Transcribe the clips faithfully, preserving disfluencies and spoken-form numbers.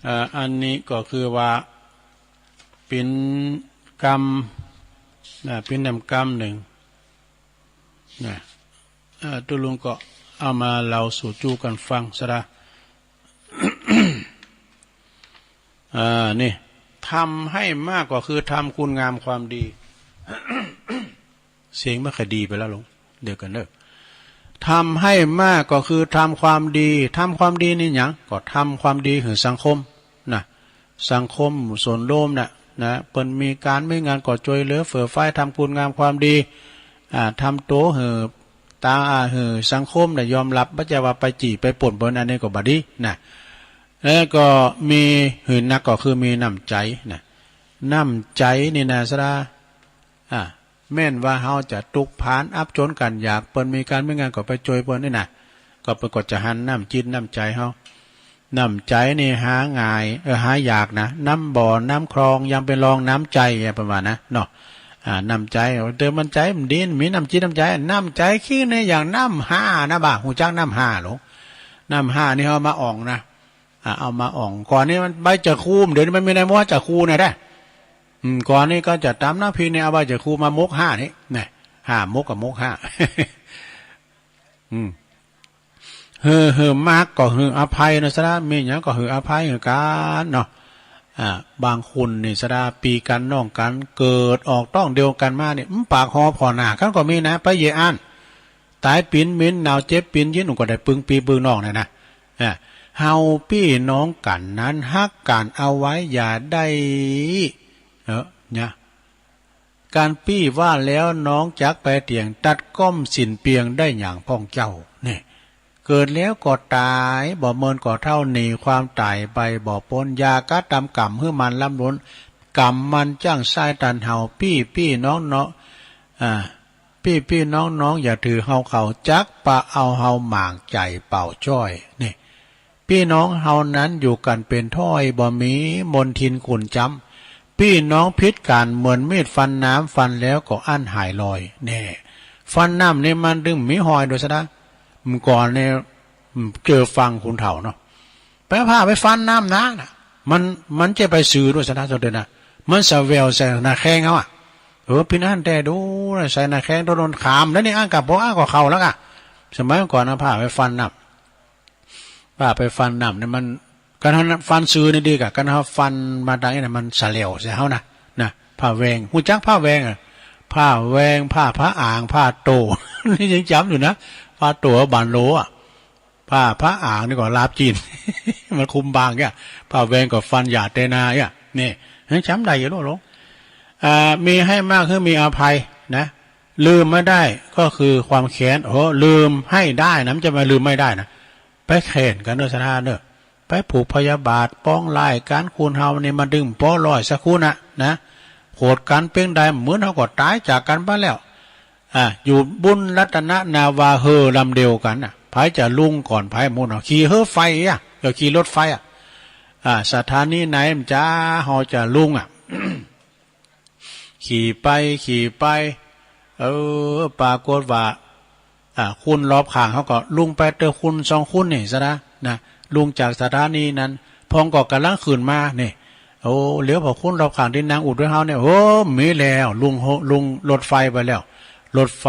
อ่า อันนี้ก็คือว่า เป๋นกำ นะ เป๋นแหนมกำนึ่ง นะ เอ่อ ตุ๊ลุงก็เอามาเล่าสู่จู้กั๋นฟังซะละ อ่า นี่ ทำให้มากก็คือทำคุณงามความดี เสียงบ่ค่อยดีไปแล้วลุง เดี๋ยวก่อนเด้อ ทำให้มากก็คือทำความดี ทำความดีนี่หยัง ก็ทำความดีหื้อสังคมนะ สังคมส่วนรวมน่ะนะ เปิ้นมีก๋านมีงานก็จ้วยเหลือเฟือเฟื้อ ทำคุณงามความดี อ่า ทำตั๋วหื้อตา อ่า หื้อสังคมน่ะยอมฮับ บ่ใจ้ว่าไปจี้ไปป้นเปิ้น อันนี้ก็บ่ดีนะ แล้วก็มีหื้อนักก็คือมีน้ำใจ๋นะ น้ำใจ๋นี่นะสะดา อ่า แม้นว่าเฮาจะตุ๊กข์พานอับจ๋นก๋านยาก เปิ้นมีก๋านมีงานก็ไปจ้วยเปิ้นนี่นะ ก็เปิ้นก็จะหันน้ำจิตน้ำใจ๋เฮา น้ำใจ๋นี่หาง่าย เออ หายากนะ น้ำบ่อน้ำคลองยังเป๋นรองน้ำใจ๋อะ เปิ้นว่านะเนาะ อ่า น้ำใจ๋ เติมมันใจ๋มันดี มีน้ำจิตน้ำใจ๋ น้ำใจ๋คิดในอย่างน้ำห้านะบ่า ฮู้จักน้ำห้าหลวง น้ำห้านี่เฮามาอ่องนะ อ่า เอามาอ่อง ก่อนนี้มันใบจะคูม เดี๋ยวนี้มันมีในหม้อจะคูเนี่ยนะ อืม ก่อนนี้ก็จะต๋ำน้ำพริกเนี่ย เอาใบจะคูมาหมกห้านี่ นะ ห้าหมกกับหมกห้า อืม หื้อ หื้อมากก็หื้ออภัยนะสะดา มีหยังก็หื้ออภัยหื้อกั๋นเนาะ อ่า บางคนนี่สะดา ปี้กั๋นน้องกั๋น เกิดออกต๊องเดียวกั๋นมานี่ อืม ปากหอผ่อหน้ากั๋นก็มีนะ ไปเยียะอั้น ต๋ายป๋ีนเหม็นหนาวเจ็บป๋ีนเย็น ก็ได้ปึงปี้ปึงน้องเนี่ยนะ อ่า เฮาปี้น้องกั๋นนั้นฮักกั๋นเอาไว้อย่าได้ เออ เนี่ย ก๋านปี้ว่าแล้วน้องจักไปเถียง ตัดก้อมสิ้นเปลืองได้หยังพ่องเจ้า นี่ เกิดแล้วก็ต๋าย บ่เมินก็เฒ่า หนีความต๋ายไปบ่ป๊น อย่ากระตำกรรมหื้อมันล้ำล้น กรรมมันจ้างใส้ตันเฮา ปี้ปี้น้องเนาะ อ่า ปี้ปี้น้องน้องอย่าถือเฮาเขา จักปะเอาเฮาหมางใจ๋เป่าจ้อย นี่ ปี้น้องเฮานั้นอยู่กั๋นเป๋นถ้อย บ่มีมนทินขุ่นจ๊ำ ปี้น้องผิดกั๋นเหมือนมีดฟันน้ำ ฟันแล้วก็อั้นหายรอย แน่ ฟันน้ำนี่มันตึงมีฮอยโดยสะดา เมื่อก่อนเนี่ย อืม เจือฟังคนเฒ่าเนาะ ไปผ้าไปฟันน้ำนาน่ะ มัน มันจะไปซื่อโดยสะดา เจ้าเดือนนะ มันสะแหววใส่หน้าแข้งเฮาอะ เออ เป๋นอั้นแต๊ดู ใส่หน้าแข้งโดนขาม แล้วนี่อั้นกะบ่อั้นก็เข้าแล้วกะ สมัยก่อนนะ ผ้าไปฟันน้ำ ผ้าไปฟันน้ำเนี่ยมัน ก๋านเฮาฟันซื่อนี่ดีก่า ก๋านเฮาฟันมาตางนี้นะ มันสะแหววใส่เฮานะ นะ ผ้าแหว่ง ฮู้จักผ้าแหว่งอะ ผ้าแหว่ง ผ้าผาอ่าง ผ้าโต้ นี่ยังจ๋ำอยู่นะ ผ้าโต้บานโลอะ ผ้าผาอ่างนี่ก็ลาบจีน มันคุมบางเนี่ย ผ้าแหว่งก็ฟันหย่าเตนาเนี่ย นี่ ยังจ๋ำได้อยู่ลูกหลง อ่า มีให้มากคือมีอภัยนะ ลืมไม่ได้ก็คือความแค้น โอ้ ลืมให้ได้นะ มันจะมาลืมไม่ได้นะ ไปแค้นกั๋นเน่อสะดาเน่อ ไปผูกพยาบาทปองร้ายกั๋น คนเฮานี่มันตึงปอร้อยสักคนน่ะนะ โขดกั๋นเป๋นใด เหมือนเฮาก็ต๋ายจากกั๋นไปแล้ว อ่า อยู่บุญรัตนนาวาเฮอลำเดียวกั๋นน่ะ ใผจะลุงก่อนใผหมู่เนาะ ขี่เฮอไฟอะ เออ ขี่รถไฟอะ อ่า สถานีไหนมันจะ เฮาจะลุงอะ ขี่ไป ขี่ไป เออ ปรากฏว่า อ่า คนรอบข้างเฮาก็ลุงไปเตื้อคนสองคนนี่สะดา นะ ลุงจากสถานีนั้น พ่องก็ก่ำลังขึ้นมา นี่ โอ้ เหลียวผ่อคนรอบข้างตี้นั่งอู้ตวยเฮาเนี่ย โอ้ มีแล้ว ลุงโฮ ลุงรถไฟไปแล้ว รถไฟ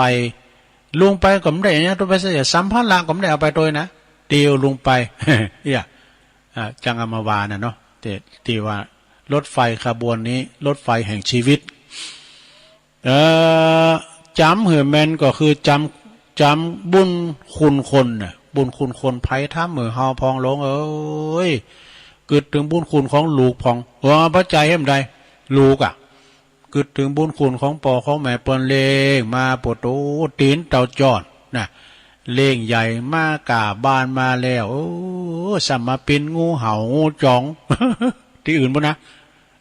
ลุงไปก็บ่ได้อะหยังตวยไปสักอย่าง สัมภาระก็บ่ได้เอาไปตวยนะ เตียวลุงไป เอี้ย อ่า จังเอามาว่าน่ะเนาะ ตี้ ตี้ว่ารถไฟขบวนนี้ รถไฟแห่งชีวิต เอ่อ จ๋ำหื้อแม่นก็คือจ๋ำ จ๋ำบุญคุณคนน่ะ บุญคุณคน ใผทำหื้อเฮาพ่องหลงเอ๋ย กึ๊ดเถิงบุญคุณของลูกพ่อง หัวพระใจแหมใด ลูกอะ กึ๊ดเถิงบุญคุณของป้อของแม่เปิ้นเลี้ยงมา โปโต ตี๋นเต้าจ้อนน่ะ เลี้ยงใหญ่มาก้าบ้านมาแล้ว โอ้ ซ้ำมาเป๋นงูเห่างูจ๋อง ตี้อื่นปู้นนะ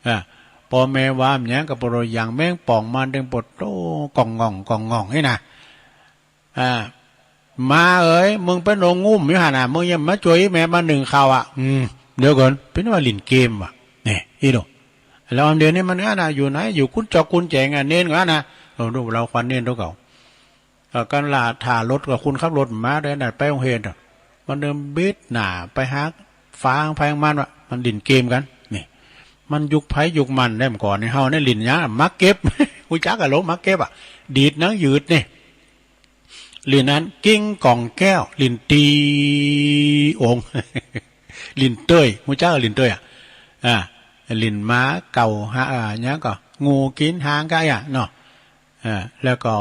อ่า ป้อแม่ว่าหยังก็บ่ฮู้ อย่างแมงป่องมาเด้งโปโต ก่องง่อง ก่องง่องนี่นะ อ่า หมาเอ๋ย มึงไปหนองงุ่มอยู่หั่นน่ะ มึงยังมาจ้วยแม่มานึ่งข้าวอะ อืม เดี๋ยวก่อน เป๋นว่าหลิ้นเกมว่ะ นี่ อี้ดู แล้วอันเดียวนี้มันอั้นน่ะ อยู่ไหน อยู่กุนจอกกุนแจงอะ เณรก็อั้นน่ะ เออ ดู เฮาควันเณรดูเก่า เอ่อ กั๋นละถ่ารถกับคนขับรถมาได้น่ะ ไปโฮงเฮียนน่ะ มันเดินบิดหน้าไปหาฝางไผของมันว่ะ มันหลิ้นเกมกั๋น นี่ มันยุคใผยุคมันแหละ เมื่อก่อนนี่ เฮานี่หลิ้นหยัง หมากเก็บ ฮู้จักก่ะหลง หมากเก็บอะ ดีดหนังยืดนี่ หลิ้นอันกิ้งก่องแก้ว หลิ้นตี๋อง หลิ้นเต้ย ฮู้จักก่ะหลิ้นเต้ยอะ อ่า หลิ้นหมาเก่าหา อ่า หยังก่อ งูกิ๋นหางไก่อะเนาะ อ่า แล้วก็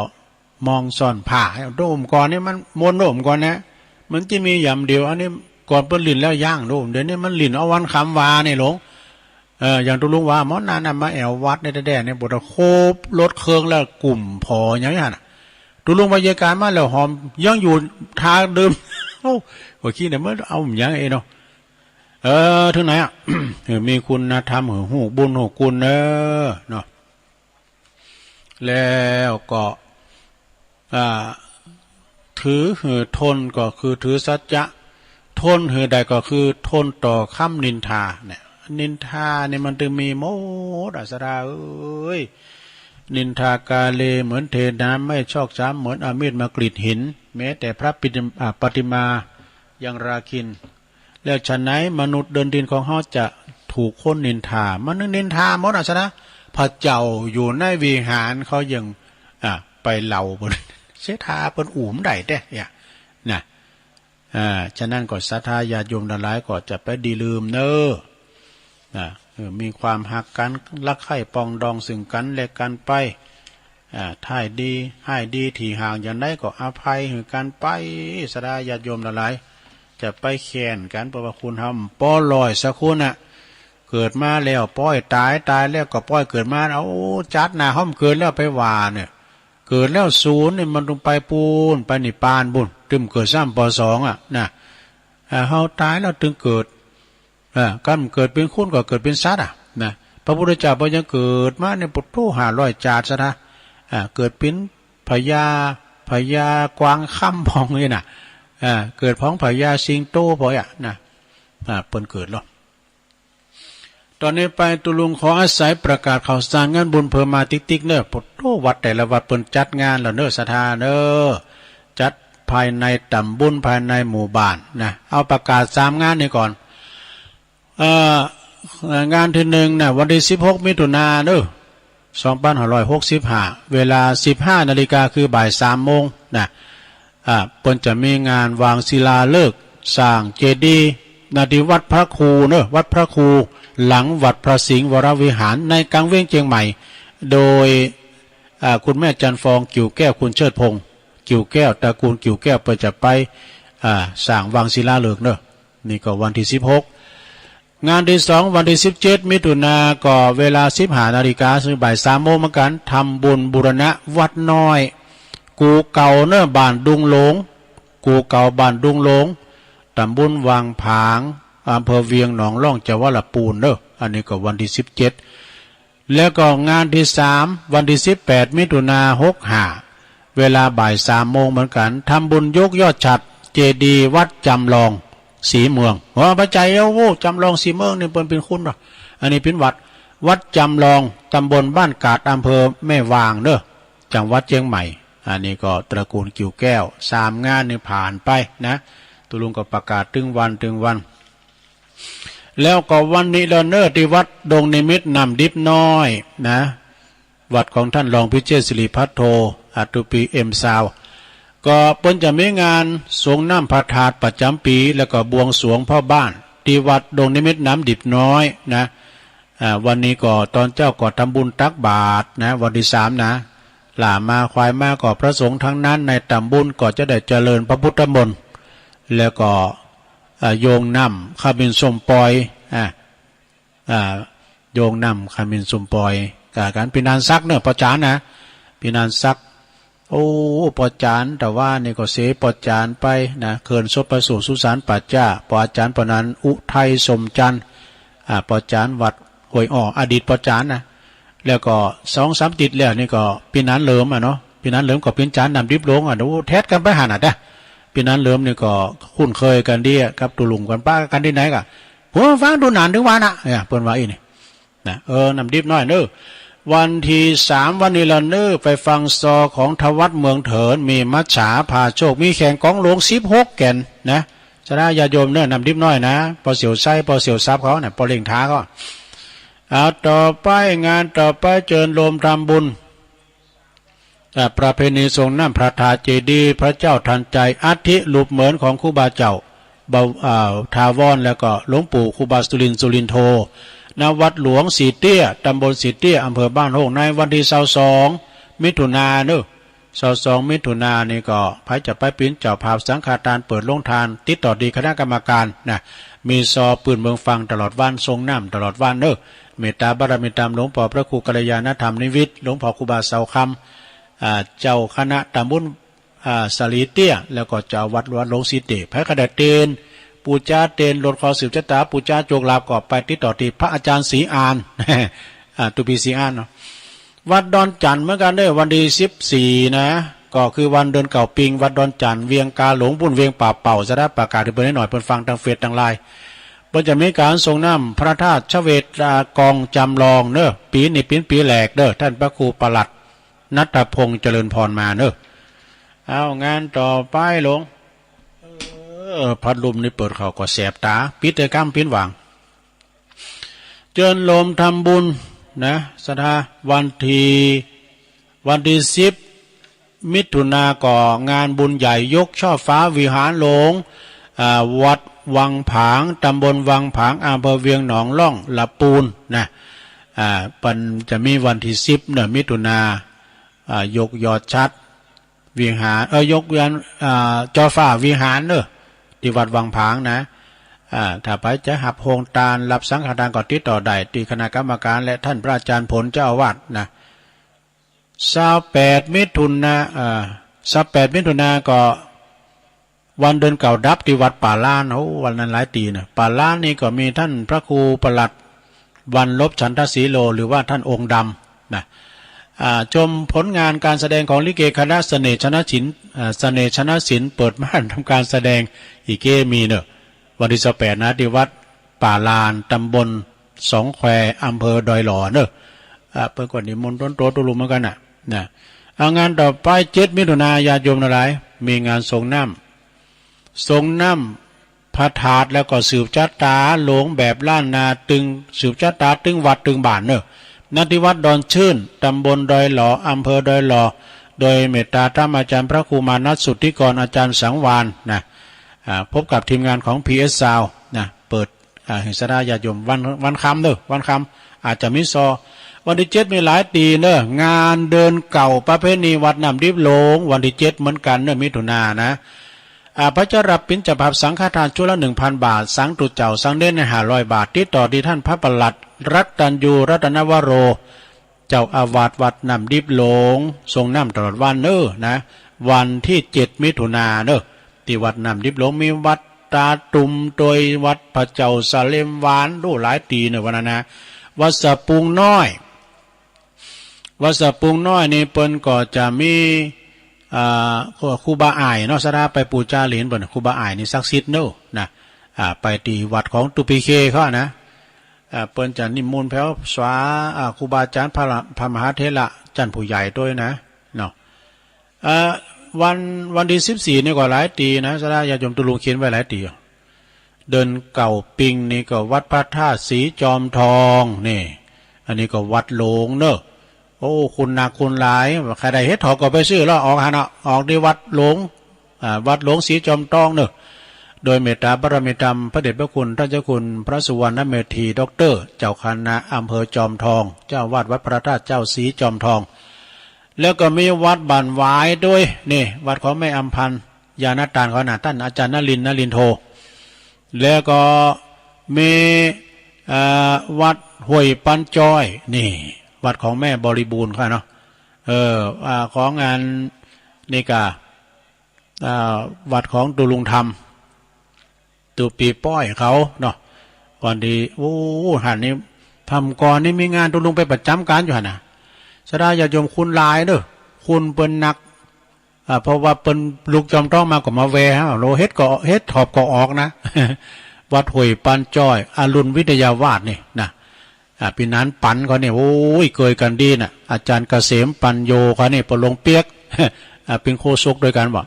มองซ่อนผ้า โดมก่อนนี่มันม่วน โดมก่อนนะ มันจะมีหย่ำเดียว อันนี้ก่อนเปิ้นหลิ้นแล้วยั้ง โดม เดี๋ยวนี้มันหลิ้นเอาวันคำวานี่หลง เออ อย่างตุ๊ลุงว่า หมอหน้านั้นมาแอ่ววัดนี่แต๊ๆ นี่ บ่ได้ครบรถเครื่องแล้ว กุ่มผออย่างนี้หั่นน่ะ ตุ๊ลุงไปเยียะก๋านมาแล้ว หอมยังอยู่ท่าเดิม โอ้ ว่าขี้เนี่ย มันเอาหยังเอเนาะ เออ เถิงไหนอะ เออ มีคุณธรรม ฮู้บุญฮู้คุณเนอะ เนาะ แล้วก็ อ่า ถือหื้อทนก็คือถือสัจจะ ทนหื้อได้ก็คือทนต่อคำนินทาเนี่ย นินทาเนี่ยมันตึงมีหมดอะ ศรัทธาเอ๋ย นินทากาเลเหมือนเทน้ำ ไม่ชอกช้ำเหมือนเอามีดมากรีดหิน แม้แต่พระปิติม- อ่า ปฏิมายังราคิณ แล้วฉะไหนมนุษย์เดินดินของเฮาจะถูกคนนินทา มันนินทาหมดอะ ศรัทธา พระเจ้าอยู่ในวิหารเขายัง อ่า ไปเล่าเปิ้น เสถาเปิ้นอู้บ่ได้แต๊ เนี่ย นะ อ่า ฉะนั้นก็ศรัทธาญาติโยมทั้งหลายก็จะไปดีลืมเนอะ นะ เออ มีความฮักกั๋น รักใคร่ปรองดองซึ่งกั๋นและกั๋นไป อ่า ถ้าดี ฮ้ายดี ถี่ห่างอย่างใดก็อภัยหื้อกั๋นไป ศรัทธาญาติโยมทั้งหลาย จะไปแข่นกั๋น เพราะว่าคนเฮาบ่ปอลอยสักคนน่ะ เกิดมาแล้วป้อยต๋าย ต๋ายแล้วก็ป้อยเกิดมา เอา จัดหน้าห้อมเกิดแล้วไปว่าเนี่ย เกิดแล้วสูญเนี่ยมันต้องไปปู๊น ไปนิพพานปู๊น ตึงเกิดซ้ำปอสองอะ นะ อ่า เฮาต๋ายแล้วตึงเกิด อ่า กำเกิดเป๋นคนก็เกิดเป๋นสัตว์อะ นะ พระพุทธเจ้าเปิ้นยังเกิดมาเนี่ย โอ้โห ห้าร้อยจาติ ศรัทธา อ่า เกิดเป๋นพญา พญากวางคำพ่องนี่นะ อ่า เกิดพ่องพญาสิงโตพ่องอะ นะ อ่า เปิ้นเกิดแล้ว ต๋อนนี้ไปตุ๊ลุงขออาศัยประกาศข่าวสารงานบุญเพิ่มมาติ๊กๆ เนอะ โอ้โห วัดแต่ละวัดเปิ้นจัดงานแล้วเนอะ ศรัทธาเนอะ จัดภายในต๋ำบล ภายในหมู่บ้านนะ เอาประกาศสามงานนี้ก่อน เอ่อ งานตี้นึ่งนะ วันตี้สิบหกมิถุนาเนอะ สองปันห้าร้อยหกสิบห้า เวลาสิบห้านาฬิกา คือบ่ายสามโมงนะ อ่า เปิ้นจะมีงานวางศิลาฤกษ์สร้างเจดีย์นะ ตี้วัดพระครูเนอะ วัดพระครู หลังวัดพระสิงห์วรวิหาร ในกังเวียงเจียงใหม่ โดย อ่า คุณแม่จันทร์ฟอง กิ่วแก้ว คุณเชิดพงษ์ กิ่วแก้ว ตระกูลกิ่วแก้ว เปิ้นจะไป อ่า สร้างวางศิลาฤกษ์เนอะ นี่ก็วันตี้สิบหก งานตี้สอง วันตี้สิบเจ็ดมิถุนา ก็เวลาสิบห้านาฬิกา ซึ่งบ่ายสามโมงเหมือนกั๋น ทำบุญบูรณะวัดน้อย กู่เก่าเนอะ บ้านดุงหลง กู่เก่าบ้านดุงหลง ต๋ำบลวังผาง อำเภอเวียงหนองล่อง จังหวัดละปูนเนอะ อันนี้ก็วันตี้สิบเจ็ด แล้วก็งานตี้สาม วันตี้สิบแปดมิถุนา หกห้า เวลาบ่ายสามโมงเหมือนกั๋น ทำบุญยกยอดฉัตรเจดีย์วัดจำลองศรีเมือง โอ้ พระใจเอ้า โอ้ จำลองศรีเมืองนี่เปิ้นเป๋นคุณเนาะ อันนี้เป๋นวัด วัดจำลอง ต๋ำบลบ้านกาด อำเภอแม่วางเนอะ จังหวัดเจียงใหม่ อันนี้ก็ตระกูลกิ่วแก้ว สามงานนี่ผ่านไปนะ ตุ๊ลุงก็ประกาศตึงวันตึงวัน แล้วก็วันนี้เนอะ ตี้วัดดงนิมิตรน้ำดิบน้อยนะ วัดของต้านรองพิเชษฐ์สิริภัทโท อาตุปี เอ็มซาว ก็เปิ้นจะมีงานสรงน้ำพระธาตุประจ๋ำปี๋ แล้วก็บวงสรวงพ่อบ้าน ตี้วัดดงนิมิตรน้ำดิบน้อยนะ อ่า วันนี้ก็ต๋อนเจ๊าก็ทำบุญตักบาตรนะ วันตี้สามนะ หล้ามาควายมาก็พระสงฆ์ตังนั้น ในต๋ำบลก็จะได้เจริญพระพุทธมนต์ แล้วก็ อ่า โยงน้ำขมิ้นส้มป่อย อ่า อ่า โยงน้ำขมิ้นส้มป่อย กาก๋านปีนานสักเนอะ ป้อจ๋ารย์นะ ปีนานสัก โอ้ ป้อจ๋ารย์ ตะวานี่ก็เสียป้อจ๋ารย์ไปนะ เคิ่นศพไปสู่สุสานป่าจ๊า ป้อจ๋ารย์ป้อนั้น อุทัยสมจันทร์ อ่า ป้อจ๋ารย์วัดห้วยอ้อ อดีตป้อจ๋ารย์นะ แล้วก็สองสามติ๊ดแล้วนี่ก็ปีนานเหลิมอะเนาะ ปีนานเหลิมก็ปีนจ๋ารย์น้ำดิบหลวงอะ โอ้ แทดกั๋นไปหั้นน่ะ ปีนานเหลิมนี่ก็คุ้นเคยกั๋นดีอะ กับตุ๊ลุงกั๋น ปะกั๋นตี้ไหนก็ หัวฟังดูหนานถึงวันน่ะ เนี่ย เปิ้นว่าอี้นี่ นะ เออ น้ำดิบน้อยเนอะ วันตี้สาม วันนี้ละเนอะ ไปฟังซอของทวัดเมืองเถิน มีมัจฉาพาโชค มีแข่งกองหลวงสิบหกแก่นนะ ศ ศรัทธาญาติโยมเน่อ น้ำดิบน้อยนะ ป้อเสี่ยวไซร้ ป้อเสี่ยวสับเขาน่ะ ป้อเล่งถาเขา เอา ต่อไป งานต่อไป เจิญโฮมทำบุญ อ่า ประเพณีส่งน้ำพระธาตุเจดีย์พระเจ้าทันใจ อัฐิรูปเหมือนของครูบาเจ้า บว- อ่า ถาวร แล้วก็หลวงปู่ครูบาสุรินทร์ สุรินโท ณ วัดหลวงสีเตี้ย ตำบลสีเตี้ย อำเภอบ้านโฮ่ง ในวันตี้ซาวสอง มิถุนาเน่อ ซาวสอง มิถุนานี่ก็ ใผจะไปเป๋นเจ้าภาพสังฆทานเปิดโฮงทาน ติดต่อตี้คณะกรรมการนะ มีซอปืนเมืองฟังตลอดวัน ส่งน้ำตลอดวันเน่อ เมตตาบารมีตามหลวงป้อพระครูกัลยาณธรรมนิวิทย์ หลวงป้อครูบาเสาคำ อ่า เจ้าคณะตำบล อ่า สะหลีเตี้ย แล้วก็เจ้าวัดวัดหลวงสีเตี้ย ใผใค่ได้เตียน ปู๋จาเตียน ลดเคราะห์สืบจะต๋า ปู๋จาโจคลาภ ก็ไปติดต่อตี้พระอาจารย์ศรีอาน อ่า ตุ๊ปี๋ศรีอานเนาะ วัดดอนจั่นเหมือนกั๋นเน่อ วันตี้สิบสี่นะ ก็คือวันเดือนเก้าปิง วัดดอนจั่น เวียงกาหลง ปุ้นเวียงป่าเป่า ศรัทธาประกาศหื้อเปิ้นหน้อย เปิ้นฟังตางเฟซตางไลน์ เปิ้นจะมีก๋านส่งน้ำพระธาตุชเวดากองจำลองเน่อ ปี๋นี้เป๋นปี๋แรกเน่อ ต้านพระครูปลัด ณัฐพงษ์ เจริญพร มาเน่อ เอา งานต่อไปหลวง เออ พัดลมนี่เปิดเข้าก็แสบต๋า ปิดเต๊อะ กำปิ้นหว่าง เจิญโฮมทำบุญนะ ศรัทธา วันตี้ วันตี้สิบ มิถุนาก็งานบุญใหญ่ยกช่อฟ้าวิหารหลวง อ่า วัดวังผาง ตำบลวังผาง อำเภอเวียงหนองล่อง ละปูนนะ อ่า เปิ้นจะมีวันตี้สิบเน่อ มิถุนา อ่า ยกยอดฉัตรวิหาร เออ ยกยอด อ่า จอฟ้าวิหารเน่อ ตี้วัดวังผางนะ อ่า ถ้าใผจะฮับโฮงตาน ฮับสังฆทานก็ติดต่อได้ตี้คณะกรรมการ และต้านพระอาจารย์ผลเจ้าอาวาสนะ ซาวแปด มิถุนา อ่า ซาวแปด มิถุนาก็ วันเดือนเก้าดับตี้วัดป่าล้าน โอ้ วันนั้นหลายตี้เน่อ ป่าล้านนี่ก็มีต้านพระครูปลัด วรรณลบ ฉันทศรีโล หรือว่าต้านองค์ดำนะ อ่า ชมผลงานก๋านแสดงของลิเกคณะเสน่ห์ชนะศิลป์ อ่า เสน่ห์ชนะศิลป์ เปิดม่านทำก๋านแสดง อีเก้มีเน่อ วันตี้ซาวแปดนะ ตี้วัดป่าล้าน ตำบลสองแคว อำเภอดอยหล่อเน่อ อ่า เปิ้นก็นิมนต์ตนโตตุลุงเหมือนกั๋นน่ะ นะ เอา งานต่อไป เจ็ด มิถุนา ญาติโยมตังหลาย มีงานส่งน้ำ ส่งน้ำพระธาตุ แล้วก็สืบจะต๋าหลวงแบบล้านนา ตึง สืบจะต๋าตึงวัดตึงบ้านเน่อ ณ ตี้วัดดอนชื่น ตำบลดอยหล่อ อำเภอดอยหล่อ โดยเมตตาธรรมอาจารย์พระครูมานัสสุทธิกร อาจารย์สังวาลนะ อ่า พบกับทีมงานของ พีเอส ซาวด์นะ เปิด อ่า หื้อศรัทธาญาติโยม วัน วันค่ำเน่อ วันค่ำ อาจจะมีซอ วันตี้เจ็ดมีหลายตี้เน่อ งานเดือนเก้าประเพณีวัดน้ำดิบหลวง วันตี้เจ็ดเหมือนกั๋นเน่อ มิถุนานะ อ่า ใผจะฮับเป๋นเจ้าภาพสังฆทานชุดละหนึ่งพันบาท สังตุ๊เจ้าสังเณรห้าร้อยบาท ติดต่อตี้ต้านพระปลัด รัตตัญญู รัตนวโร เจ้าอาวาสวัดน้ำดิบหลวง ส่งน้ำตลอดวันเน่อนะ วันตี้เจ็ดมิถุนาเน่อ ตี้วัดน้ำดิบหลวง มีวัดตาตุ่ม โตยวัดพระเจ้าสะเหล็มหวาน โอ้ หลายตี้เน่อ วันนั้นนะ วัดสะปุงน้อย วัดสะปุงน้อยนี่เปิ้นก็จะมี อ่า ครูบาอ่ายเนาะ ศรัทธาไปปู๋จาเหรียญเปิ้น ครูบาอ่ายนี่ศักดิ์สิทธิ์เน่อนะ อ่า ไปตี้วัดของตุ๊ปี๋เคเขานะ อ่า เปิ้นจะนิมนต์แผ่วสา อ่า ครูบาอาจ๋ารย์พระ พระมหาเถระจั้นผู้ใหญ่ตวยนะ เนาะ อ่า วัน วันตี้สิบสี่นี่ก็หลายตี้นะ ศรัทธาญาติโยมตุลุงเขียนไว้หลายตี้ เดือนเก้าปิงนี่ก็วัดพระธาตุสีจอมทองนี่ อันนี้ก็วัดหลวงเน่อ โอ้ คุณหนักคุณหลาย ใผได้เห็ดถอบก็ไปซื้อแล้วออกหั้นเนาะ ออกตี้วัดหลวง อ่า วัดหลวงสีจอมทองเน่อ โดยเมตตาบารมีธรรมพระเดชพระคุณต้านเจ้าคุณพระสุวรรณเมธี ด็อกเตอร์ เจ้าคณะอำเภอจอมทอง เจ้าอาวาสวัดพระธาตุเจ้าสีจอมทอง แล้วก็มีวัดบ้านหวายตวย นี่ วัดของแม่อำพันธ์ ญาณตานเขาน่ะ ต้านอาจ๋ารย์นรินทร์ นรินทร์โท แล้วก็มี เอ่อ วัดห้วยปันจ้อย นี่ วัดของแม่บริบูรณ์เขาเนาะ เออ อ่า ของอันนี่ก็ อ่า วัดของตุลุงธรรม ตุ๊ปี๋ป้อยเขาเนาะ วันตี้ โอ้ หั้นนี่ แต่ก่อนนี่มีงานตุลุงไปประจ๋ำก๋านอยู่หั้นน่ะ ศรัทธาญาติโยม คุณหลายเน่อ คุณเปิ้นหนัก อ่า เพราะว่าเปิ้นลุกจอมทองมาก็มาแวะ โลเห็ดก็ เห็ดถอบก็ออกนะ วัดห้วยปันจ้อย อรุณวิทยาวาสนี่นะ อ่า ปี้หนานปันเขานี่ โอ้ย เกยกั๋นดีน่ะ อาจ๋ารย์เกษมปัญโญเขานี่ ปอลงเปียก อ่า เป๋นโฆษกตวยกั๋นบ่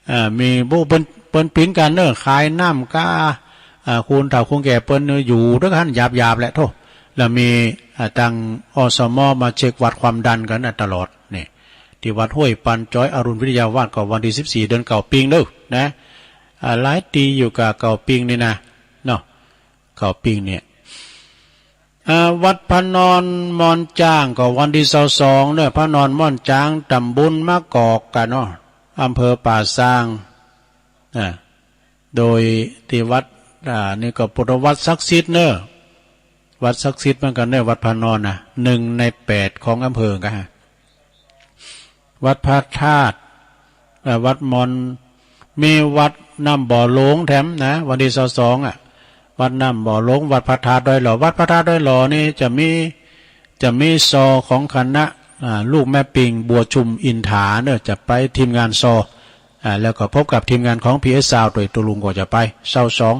อ่า มี โอ้ เปิ้น ปิ้นปิ๊นกั๋นเน่อ ขายน้ำก้า อ่า คนเฒ่าคนแก่เปิ้นอยู่ตรงหั้นหยาบๆ แหละโธ่ แล้วมี อ่า ตัง อสม มาเช็ควัดความดันกั๋นน่ะตลอดนี่ ตี้วัดห้วยปัน จอยอรุณวิทยาวาส ก็วันตี้สิบสี่ เดือนเก้าปิงเน่อนะ อ่า หลายตี้อยู่ก่าเก้าปิงนี่นะ เนาะ เก้าปิงเนี่ย อ่า วัดพระนอนม่อนจ๊างก็วันตี้ซาวสองเน่อ พระนอนม่อนจ๊าง ต๋ำบลมะกอกก่าเนาะ อำเภอป่าซาง อ่า โดยตี้วัด อ่า นี่ก็เป๋นวัดศักดิ์สิทธิ์เน่อ วัดศักดิ์สิทธิ์เหมือนกั๋นเน่อ วัดพระนอนนะ หนึ่งในแปดของอำเภอก่า วัดพระธาตุ เอ่อ วัดม่อน มีวัดน้ำบ่อหลวงแถมนะ วันตี้ซาวสองอะ วัดน้ำบ่อหลวง วัดพระธาตุดอยหล่อ วัดพระธาตุดอยหล่อนี่จะมี จะมีซอของคณะ อ่า ลูกแม่ปิง บัวชุมอินถาเน่อ จะไปทีมงานซอ อ่า แล้วก็พบกับทีมงานของ พีเอส ซาวด์ โดยตุ๊ลุงก็จะไป ซาวสอง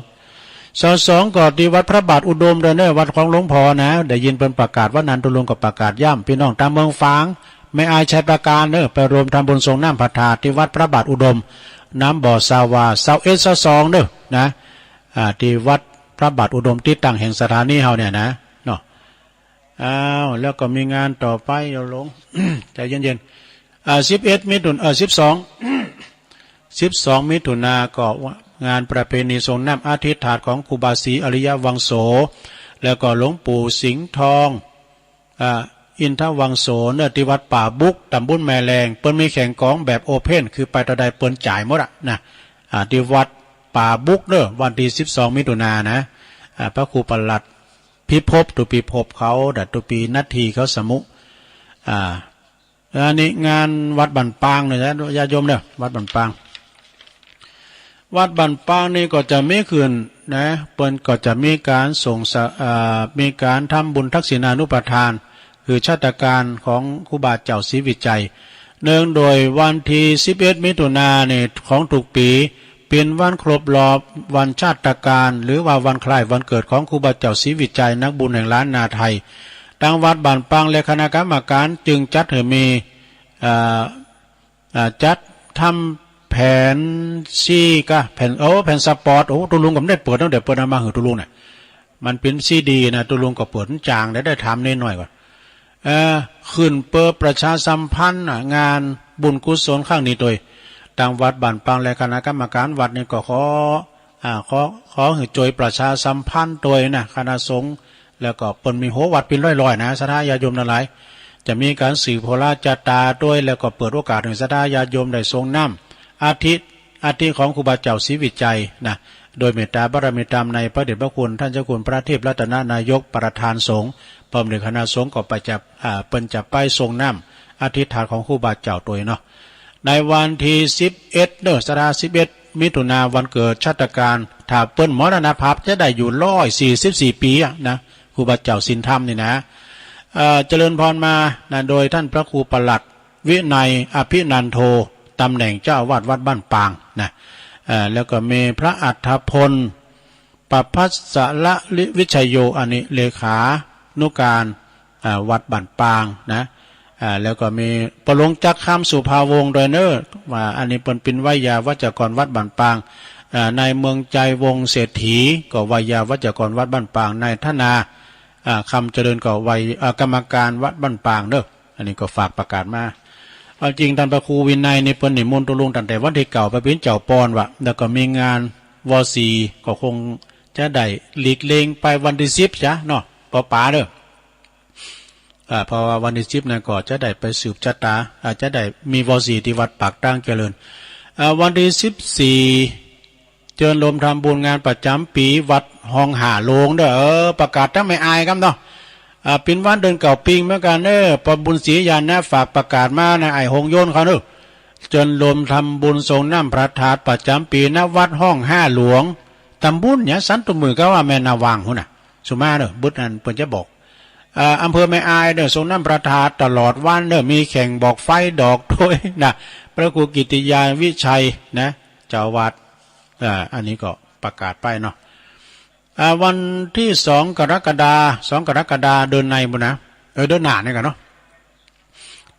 ซาวสองก็ตี้วัดพระบาทอุดมดอยเน่อ วัดของหลวงพ่อนะ ได้ยินเปิ้นประกาศวันนั้น ตุ๊ลุงก็ประกาศย้ำ ปี้น้องตางเมืองฝาง แม่อายชัยปราการเน่อ ไปรวมทำบุญสรงน้ำพระธาตุตี้วัดพระบาทอุดม น้ำบ่อซาวา ซาวเอ็ด ซาวสองเน่อนะ อ่า ตี้วัดพระบาทอุดม ตี้ตั้งแห่งสถานีเฮาเนี่ยนะ เนาะ อ้าว แล้วก็มีงานต่อไป โยมหลวง ใจเย็นๆ อ่า สิบเอ็ด มิถุน- เอ่อ สิบสอง สิบสอง มิถุนาก็งานประเพณีสรงน้ำอธิษฐานของครูบาศรีอริยวังโส แล้วก็หลวงปู่สิงห์ทอง อ่า อินทวังโสเน่อ ตี้วัดป่าบุก ต๋ำบลแม่แลง เปิ้นมีแข่งกลองแบบโอเพ่น คือไปเต้าใดเปิ้นจ่ายหมดอะนะ อ่า ตี้วัดป่าบุกเน่อ วันตี้สิบสอง มิถุนานะ อ่า พระครูประหลัดพิภพ ตุ๊ปีภพเขา แต่ตุ๊ปีนัทธีเขาสมุ อ่า อันนี้งานวัดบ้านปางเน่อ ญาติโยมเน่อ วัดบ้านปาง วัดบ้านปางนี่ก็จะมีขึ้นนะ เปิ้นก็จะมีก๋านสรงสะ- เอ่อ มีก๋านทำบุญทักษิณานุปทาน คือชาตการของครูบาเจ้าศรีวิชัย เนื่องโดยวันตี้สิบเอ็ด มิถุนาเนี่ยของทุกปี๋ เป๋นวันครบรอบวันชาตการ หรือว่าวันคล้ายวันเกิดของครูบาเจ้าศรีวิชัย นักบุญแห่งล้านนาไทย ตางวัดบ้านปางและคณะกรรมการจึงจัดหื้อมี เอ่อ อ่า จัดทำแผนซี้ก้า แผน โอ้ แผนสปอต โอ้ ตุ๊ลุงก็บ่ได้เปิด ตั้งแต่เปิ้นเอามาหื้อตุ๊ลุงเนี่ย มันเป๋นซีดีนะ ตุ๊ลุงก็เปิดจ๋างได้ ได้ถามนิดหน่อยก่อน เอ่อ ขึ้นเปิดประชาสัมพันธ์น่ะ งานบุญกุศลครั้งนี้โตย ตางวัดบ้านปางและคณะกรรมการวัดนี่ก็ขอ อ่า ขอ ขอหื้อจ้วยประชาสัมพันธ์โตยนะ คณะสงฆ์ แล้วก็เปิ้นมีหัววัดเป๋นร้อยๆ นะ ศรัทธาญาติโยมตังหลาย จะมีก๋านสืบโหราจาต๋าโตย แล้วก็เปิดโอกาสหื้อศรัทธาญาติโยมได้สรงน้ำอัฐิ อัฐิของครูบาเจ้าศรีวิชัยนะ โดยเมตตาบารมีธรรมในพระเดชพระคุณท่านเจ้าคุณพระเทพรัตนนายกประธานสงฆ์ พร้อมด้วยคณะสงฆ์ก็ไปจับ อ่า เปิ้นจะไปสรงน้ำอธิษฐานของครูบาเจ้าโตยเนาะ ในวันตี้สิบเอ็ดเน่อ ศรัทธา สิบเอ็ด มิถุนาวันเกิดชาตการ ถ้าเปิ้นมรณภาพจะได้อยู่ร้อยสี่สิบสี่ปี๋อะนะ ครูบาเจ้าศีลธรรมนี่นะ เอ่อ เจริญพรมานะ โดยท่านพระครูประหลัดวินัยอภินันโท ตำแหน่งเจ้าอาวาสวัดบ้านปางนะ เอ่อ แล้วก็มีพระอัฏฐพล ประภัสสรวิชโย อันนี้เลขานุการ อ่า วัดบ้านปางนะ อ่า แล้วก็มีป้อหลวงจักรคำสุภาวงศ์โตยเน่อ ว่าอันนี้เปิ้นเป๋นไวยาวัจกรวัดบ้านปาง อ่า นายเมืองใจวงศ์เศรษฐี ก็ไวยาวัจกรวัดบ้านปาง นายธนา อ่า คำเจริญก็ไวย- อ่า กรรมการวัดบ้านปางเน่อ อันนี้ก็ฝากประกาศมา เอาจริงต้านพระครูวินัยนี่เปิ้นนิมนต์ตุ๊ลุงตั้งแต่วันตี้เก้าไปเป๋นเจ้าปอนว่ะ แล้วก็มีงาน ว.สี่ ก็คงจะได้หลีกเลี่ยงไปวันตี้สิบจ๊ะเนาะ ปอป๋าเน่อ อ่า เพราะว่าวันตี้สิบนั้นก็จะได้ไปสืบชะต๋า อ่า จะได้มี ว.สี่ ตี้วัดปากตางเจริญ อ่า วันตี้สิบสี่ เจิญโฮมทำบุญงานประจ๋ำปี๋วัดฮ่องห้าโลงเน่อ เออ ประกาศตางแม่อายกำเนาะ อ่า เป๋นวันเดือนเก้าปิงเหมือนกั๋นเน่อ ปอบุญศรีญาณนะ ฝากประกาศมานะ ไอ้หงโยนเขาเน่อ เจิญโฮมทำบุญสรงน้ำพระธาตุประจ๋ำปี๋ ณ วัดฮ่องห้าโลง ตำบลหยังสันตุมือก็ว่าแม่นาวางหู้นน่ะ สุมาเน่อ บึดอันเปิ้นจะบอก อ่า อำเภอแม่อายเน่อ สรงน้ำพระธาตุตลอดวันเน่อ มีแข่งบอกไฟดอกโตยนะ พระครูกิตติยาวิชัยนะ เจ้าอาวาส อ่า อันนี้ก็ประกาศไปเนาะ อ่า วันตี้สองกรกฎา สองกรกฎาเดือนในบุญนะ เออ เดือนหน้านี่กั๋นเนาะ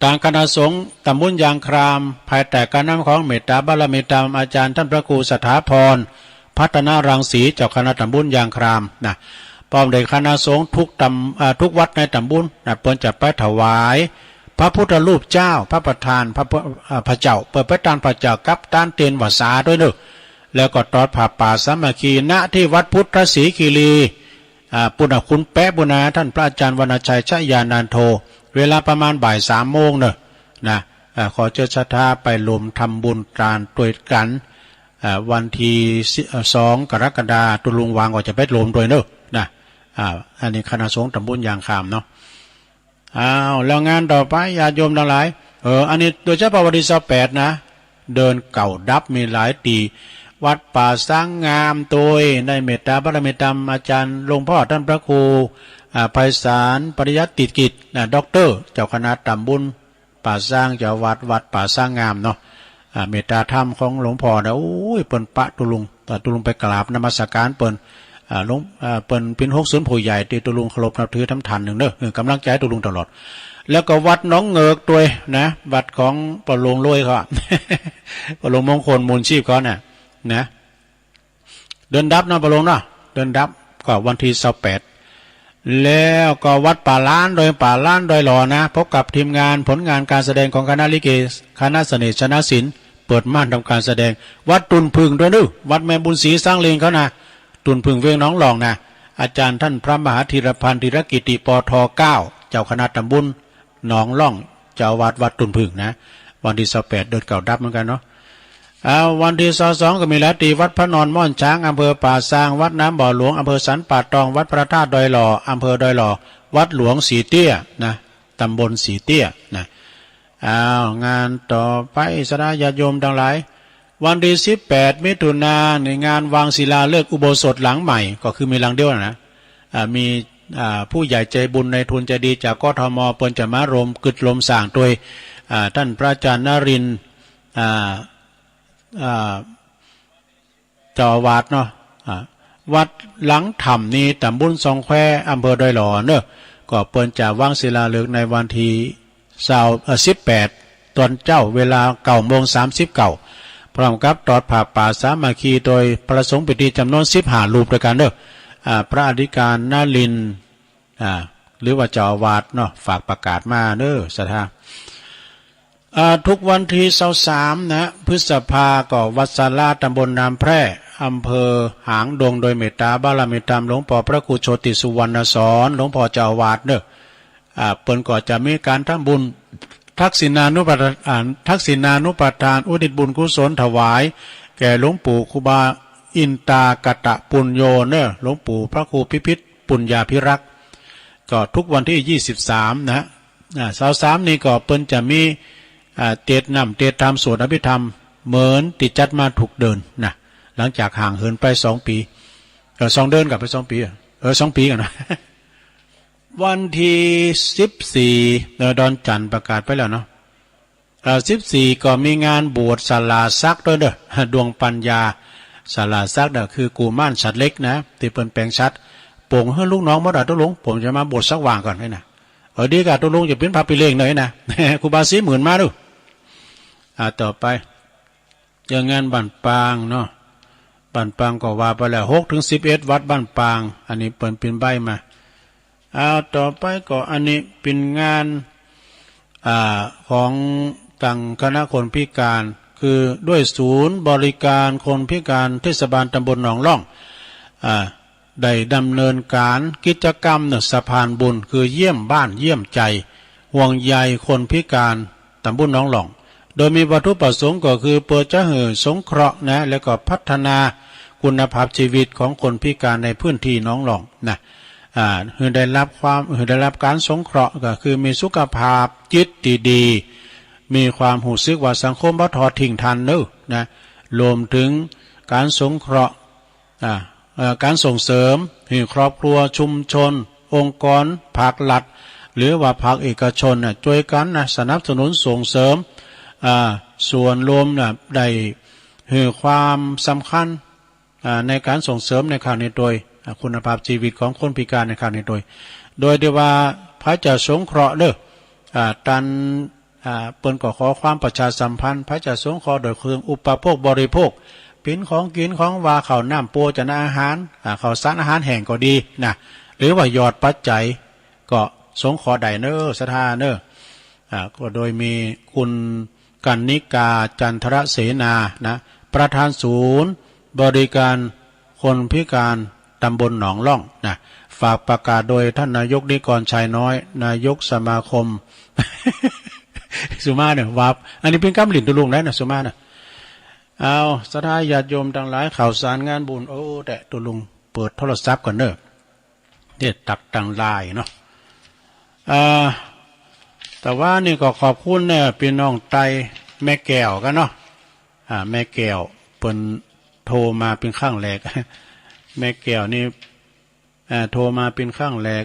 ต ตางคณะสงฆ์ต๋ำบลยางคราม ภายใต้ก๋านนำของเมตต๋าบารมีธรรมอาจ๋ารย์ต้านพระครูสถาพร พัฒนรังสี เจ้าคณะต๋ำบลยางครามนะ ป้อมด้วยคณะสงฆ์กู้ต๋ำ อ่า กู้วัดในต๋ำบลนะ เปิ้นจะไปถวายพระพุทธรูปเจ้า พระประธาน พระพุ อ่า พระเจ้า เปิ้นไปตานพระเจ้ากับตานเตียนวาสาด้วยเนาะ แล้วก็ตอดผ้าป่าสามัคคี ณ ที่วัดพุทธศรีคีรี อ่า ปุณณคุณแป๊ะปุณณา ต้านพระอาจ๋ารย์วรรณชัย ชยานันโท เวลาประมาณบ่ายสามโมงเนาะ นะ อ่า ขอเจิญศรัทธาไปรวมทำบุญตานตวยกั๋น อ่า วันตี้สิ อ่า สองกรกฎาคม ตุ๊ลุงหวังก็จะไปรวมตวยเนาะ นะ อ่า อันนี้คณะสงฆ์ต๋ำบลยางครามเนาะ อ้าว แล้วงานต่อไปญาติโยมตังหลาย เออ อันนี้โดยเฉพาะวันตี้ซาวแปดนะ เดือนเก้าดับมีหลายตี้ วัดป่าสร้างงามตวย ได้เมตต๋าบารมีธรรมอาจ๋ารย์หลวงพ่อต้านพระครู อ่า ไพศาล ปริยัติกิจนะ ด็อกเตอร์ เจ้าคณะต๋ำบลป่าสร้าง เจ้าวัดวัดป่าสร้างงามเนาะ อ่า เมตต๋าธรรมของหลวงพ่อนะ โอ้ย เปิ้นปะตุ๊ลุง อ่า ตุ๊ลุงไปกราบนมัสก๋านเปิ้น อ่า หลวง อ่า เปิ้นเป๋นหกศูนย์ผู้ใหญ่ตี้ตุ๊ลุงเคารพนับถือทำถ่านนึ่งเนาะ เออ ก๋ำลังใจ๋ตุ๊ลุงตลอด แล้วก็วัดหนองเหงือกตวยนะ วัดของป้อหลวงรวยเขาอะ ป้อหลวงมงคล มูลชีพเขาน่ะ นะ เดือนดับเนาะป้อหลวงเนาะ เดือนดับก็วันตี้ซาวแปด แล้วก็วัดป่าล้านดอย ป่าล้านดอยหล่อนะ พบกับทีมงานผลงานการแสดงของคณะลิเก คณะเสน่ห์ชนะศิลป์ เปิดม่านทำการแสดง วัดตุ่นผึ้งตวยเนาะ วัดแม่บุญศรี สร้างเลงเขานะ ตุ่นผึ้งเวียงหนองล่องนะ อาจ๋ารย์ต้านพระมหาธีรพันธ์ ธีรกิติ ป.ท. เก้า เจ้าคณะต๋ำบลหนองล่อง เจ้าอาวาสวัดตุ่นผึ้งนะ วันตี้ซาวแปด เดือนเก้าดับเหมือนกั๋นเนาะ อ่า วันตี้ซาวสองก็มีหลายตี้ วัดพระนอนม่อนช้าง อำเภอป่าซาง วัดน้ำบ่อหลวง อำเภอสันป่าตอง วัดพระธาตุดอยหล่อ อำเภอดอยหล่อ วัดหลวงสีเตี้ยนะ ต๋ำบลสีเตี้ยนะ อ้าว งานต่อไปศรัทธาญาติโยมตังหลาย วันตี้สิบแปดมิถุนายน ในงานวางศิลาฤกษ์อุโบสถหลังใหม่ ก็คือมีหลังเดียวนะ อ่า มี อ่า ผู้ใหญ่ใจ๋บุญนายทุนใจ๋ดีจาก กทม เปิ้นจะมารวมกึ๊ดรวมสร้างตวย อ่า ต้านพระอาจ๋ารย์นรินทร์ อ่า อ่า เจ้าอาวาสเนาะ อ่า วัดหลังถ้ำนี้ ต๋ำบลซองแคว อำเภอดอยหล่อเนาะ ก็เปิ้นจะวางศิลาฤกษ์ในวันตี้ซาว เอ่อ สิบแปด ต๋อนเจ๊า เวลาเก้าโมงสามสิบเก้า พร้อมกับตอดผ้าป่าสามัคคีโดยพระสงฆ์เป๋นตี้จ๋ำนวนสิบห้ารูปตวยกั๋นเนาะ อ่า พระอธิการนรินทร์ อ่า หรือว่าเจ้าอาวาสเนาะ ฝากประกาศมาเนาะ ศรัทธา อ่า กู้วันตี้ซาวสามนะ พฤษภา ก็วัดสารา ต๋ำบลน้ำแพร่ อำเภอหางดง โดยเมตต๋าบารมีธรรมหลวงป้อพระครูโชติสุวรรณสอน หลวงป้อเจ้าอาวาสเนาะ อ่า เปิ้นก็จะมีก๋านทำบุญ ทักษิณานุปทาน อ่า ทักษิณานุปทาน อุทิศบุญกุศลถวายแก่หลวงปู่ครูบาอินตากตปุญโญเนาะ หลวงปู่พระครูพิพิธปุญญาภิรักษ์ ก็กู้วันตี้ยี่สิบสามนะ อ่า ซาวสามนี่ก็เปิ้นจะมี อ่า เตสน์น้ำเตสน์ธรรม สวดอภิธรรม เหมือนตี้จัดมากู้เดือนนะ หลังจากห่างเหินไปสองปี๋ เออ สองเดือนกับไปสองปี๋ เออ สองปี๋กั๋นนะ วันตี้สิบสี่ เออ ดอนจันทร์ประกาศไปแล้วเนาะ เอ่อ สิบสี่ ก็มีงานบวชสละสัตว์ตวยเนาะ ดวงปัญญาสละสัตว์เนาะ คือกุมารสัตว์เล็กนะ ตี้เปิ้นแป๋งสัตว์ ป๋งหื้อลูกน้องหมดอะตุ๊ลุง ผมจะมาบวชสักว่างก่อนนี่นะ เออ ดีก่ะตุ๊ลุง จะเป๋นพระปี้เลี้ยงหน่อยนะ ครูบาศรีหมื่นมาดู อ่า ต่อไป เรื่องงานบ้านปางเนาะ บ้านปางก็ว่าไปแล้ว หกถึงสิบเอ็ด วัดบ้านปาง อันนี้เปิ้นปินใบมา อ้าว ต่อไปก็อันนี้เป๋นงาน อ่า ของตังคณะคนพิการ คือด้วยศูนย์บริการคนพิการเทศบาลตำบลหนองล่อง อ่า ได้ดำเนินก๋านกิจกรรมเนาะ สะพานบุญ คือเยี่ยมบ้านเยี่ยมใจ๋ ห่วงใยคนพิการตำบลหนองล่อง โดยมีวัตถุประสงค์ก็คือเปื้อจะหื้อสงเคราะห์นะ แล้วก็พัฒนาคุณภาพชีวิตของคนพิการในพื้นตี้หนองล่องนะ อ่า หื้อได้ฮับความ หื้อได้ฮับก๋านสงเคราะห์ ก็คือมีสุขภาพจิตตี้ดี มีความฮู้สึกว่าสังคมบ่ทอดทิ้งต้านเนาะนะ รวมเถิงก๋านสงเคราะห์ อ่า เอ่อ ก๋านส่งเสริมหื้อครอบครัว ชุมชน องค์กรภาครัฐ หรือว่าภาคเอกชนน่ะ จ้วยกั๋นนะ สนับสนุนส่งเสริม อ่า ส่วนรวมน่ะ ได้หื้อความสำคัญ อ่า ในก๋านส่งเสริมในครั้งนี้ตวย อ่า คุณภาพชีวิตของคนพิการในครั้งนี้ตวย โดยตี้ว่าพระเจ้าสงเคราะห์เนาะ อ่า ต้าน อ่า เปิ้นก็ขอความประชาสัมพันธ์ ใผจะสงเคราะห์โดยเครื่องอุปโภคบริโภค เป๋นของกิ๋นของหวาน ข้าวน้ำโภชนาอาหาร อ่า ข้าวสารอาหารแห้งก็ดีนะ หรือว่ายอดปัจจัย ก็สงเคราะห์ได้เน้อ ศรัทธาเน้อ อ่า ก็โดยมีคุณกรรณิกา จันทรเสนา นะ ประธานศูนย์บริการคนพิการตำบลหนองล่องนะ ฝากประกาศโดยท่านนายกนิกร ชัยน้อย นายกสมาคม สุมาเน่อ วับ อันนี้เป๋นกำหลิ้นตุ๊ลุงได้นะ สุมานะ เอา ศรัทธาญาติโยมตังหลาย ข่าวสารงานบุญ โอ้ แต่ตุ๊ลุงเปิดโทรศัพท์ก่อนเน้อ เดี๋ยวตักตังไลน์เนาะ อ่า แต่ว่านี่ก็ขอบคุณเน้อ ปี้น้องไตแม่แก้วกั๋นเนาะ อ่า แม่แก้วเปิ้นโทรมาเป๋นครั้งแรก แม่แก้วนี่ อ่า โทรมาเป๋นครั้งแรก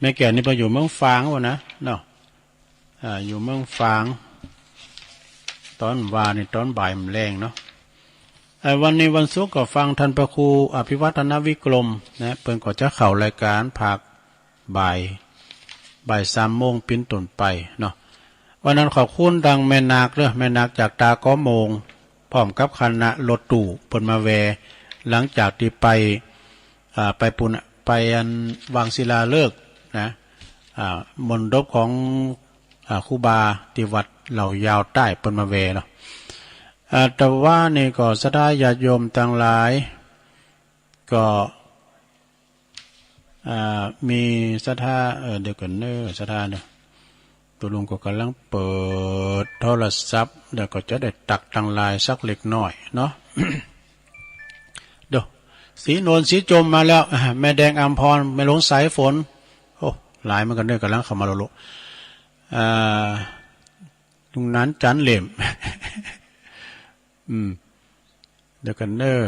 แม่แก้วนี่เปิ้นอยู่เมืองฝางพู้นนะเนาะ อ่า อยู่เมืองฝาง ต๋อนบ่ายนี่ ต๋อนบ่ายมันแลงเนาะ เอ่อ วันนี้วันศุกร์ก็ฟังท่านพระครูอภิวัฒนวิกรมนะ เปิ้นก็จะเข้ารายการภาคบ่าย บ่ายสามโมงเป๋นต้นไปเนาะ วันนั้นขอบคุณตังแม่นาคเน้อ แม่นาคจากตาเกาะโมง พร้อมกับคณะรถตู้เปิ้นมาแวะ หลังจากตี้ไป อ่า ไปปู๊นน่ะ ไปอันวางศิลาฤกษ์นะ อ่า มณฑปของ อ่า ครูบาตี้วัดเหล่ายาวใต้เปิ้นมาแวะเนาะ อ่า แต่ว่านี่ก็ศรัทธาญาติโยมตังหลาย ก็ อ่า มีศรัทธา เอ่อ เดี๋ยวก่อนเน้อ ศรัทธาเน้อ ตุ๊ลุงก็ก่ำลังเปิดโทรศัพท์ แล้วก็จะได้ตักตังไลน์สักเล็กน้อยเนาะ เดี๋ยว ศรีนวลศรีจมมาแล้ว อ่า แม่แดงอำพร แม่หลวงสายฝน โอ้ หลายเหมือนกั๋นเน้อ ก่ำลังเข้ามาโลโล อ่า ลุงหนานจันเหล่ม อืม เดี๋ยวก่อนเน้อ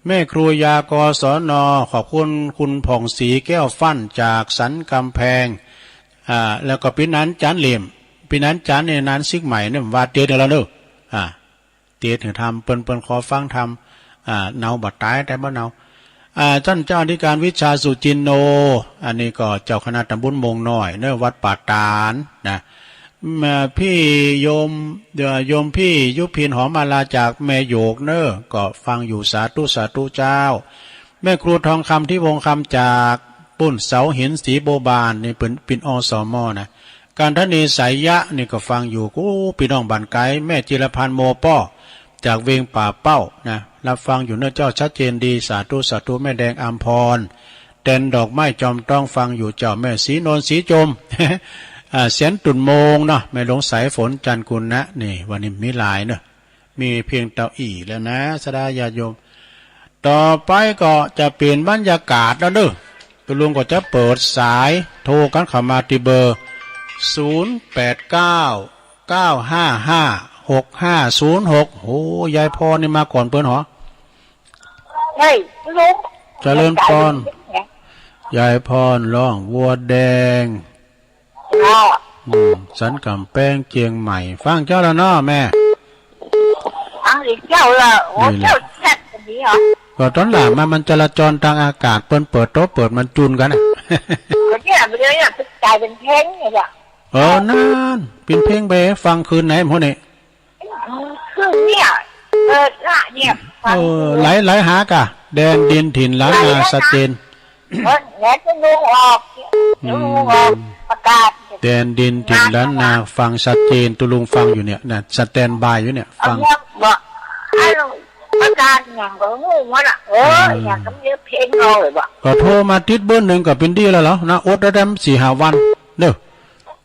แม่ครูยา กศน ขอบคุณคุณผ่องศรีแก้วฟั่นจากสันกำแพง อ่า แล้วก็ปี้หนานจันเหล่ม ปี้หนานจันเนี่ย หนานสิกใหม่เนี่ย ว่าเตียนแล้วเน้อ อ่า เตียนหื้อทำ เปิ้น เปิ้นขอฟังธรรม อ่า เนาบ่ต๋าย แต่บ่เนา อ่า ต้านเจ้าอธิการวิชาสุจินโน อันนี้ก็เจ้าคณะตำบลโมงน้อยเน้อ วัดป่าตาดนะ เอ่อ พี่โยม เอ่อ โยมพี่ยุพินหอมมาลาจากแม่โยกเน้อ ก็ฟังอยู่ สาธุ สาธุเจ้า แม่ครูทองคำ ทิวงศ์คำ จากปู๊นเสาหิน ศรีบัวบาน นี่เปิ้น เปิ้น อสม นะ กันทนี สายยะ นี่ก็ฟังอยู่ โอ้ ปี้น้องบ้านไก๋ แม่จิรพันธ์ โมป้อ จากเวียงป่าเป้านะ รับฟังอยู่เน้อเจ้า ชัดเจนดี สาธุ สาธุ แม่แดงอำพร แตนดอกไม้จอมต้อง ฟังอยู่เจ้า แม่ศรีนวลศรีจม อ่า เสียนตุ่นโมงเนาะ แม่หลวงสายฝน จันทร์กุณะ นี่ วันนี้มีหลายเนาะ มีเพียงเต้าอี้แล้วนะ ศรัทธาญาติโยม ต่อไปก็จะเป๋นบรรยากาศแล้วเน้อ ตุ๊ลุงก็จะเปิดสายโทรกั๋นเข้ามาตี้เบอร์ ศูนย์แปดเก้า เก้าห้าห้า หกห้าศูนย์หก โห ยายพรนี่มาก่อนเปิ้นหรอ เฮ้ย ลุง เจริญพร ยายพรร้องวัวแดง เจ้า อืม สันกำแพงเจียงใหม่ ฟังเจ้าแล้วเนาะแม่ ฟังอีกเจ้าละ โอ้ นี่แหละ เจ้าแซ่บกว่านี้เหรอ ก็ต๋อนหลังมามันจราจรตางอากาศ เปิ้นเปิดโต๊ะเปิดมันจุนกั๋นน่ะ ก็เนี่ย มันเลยเนี่ย กลายเป๋นเพลงเนี่ย เออ นั่น เป๋นเพลงไปฟังคืนไหนหมดนี่ คืนเนี่ย เออ ละเนี่ย ฟัง เออ หลาย หลายหากะ แดนดินถิ่นล้านนา ชัดเจน เออ แล้วจะลุงออก อืม ลุงออกประกาศ แดนดินถิ่นล้านนา ฟังชัดเจน ตุ๊ลุงฟังอยู่เนี่ย นะ สแตนด์บายอยู่เนี่ย ฟัง เอาเนี่ย บอก ให้ลุงประกาศอย่างก็งงวะน่ะ เออ อ่า อย่างก็มีเพลงเอาเลยบอก ก็โทรมาติดเบอร์หนึ่งก็เป๋นดีแล้วเหรอ นะ อดได้แค่สี่ห้าวัน เน้อ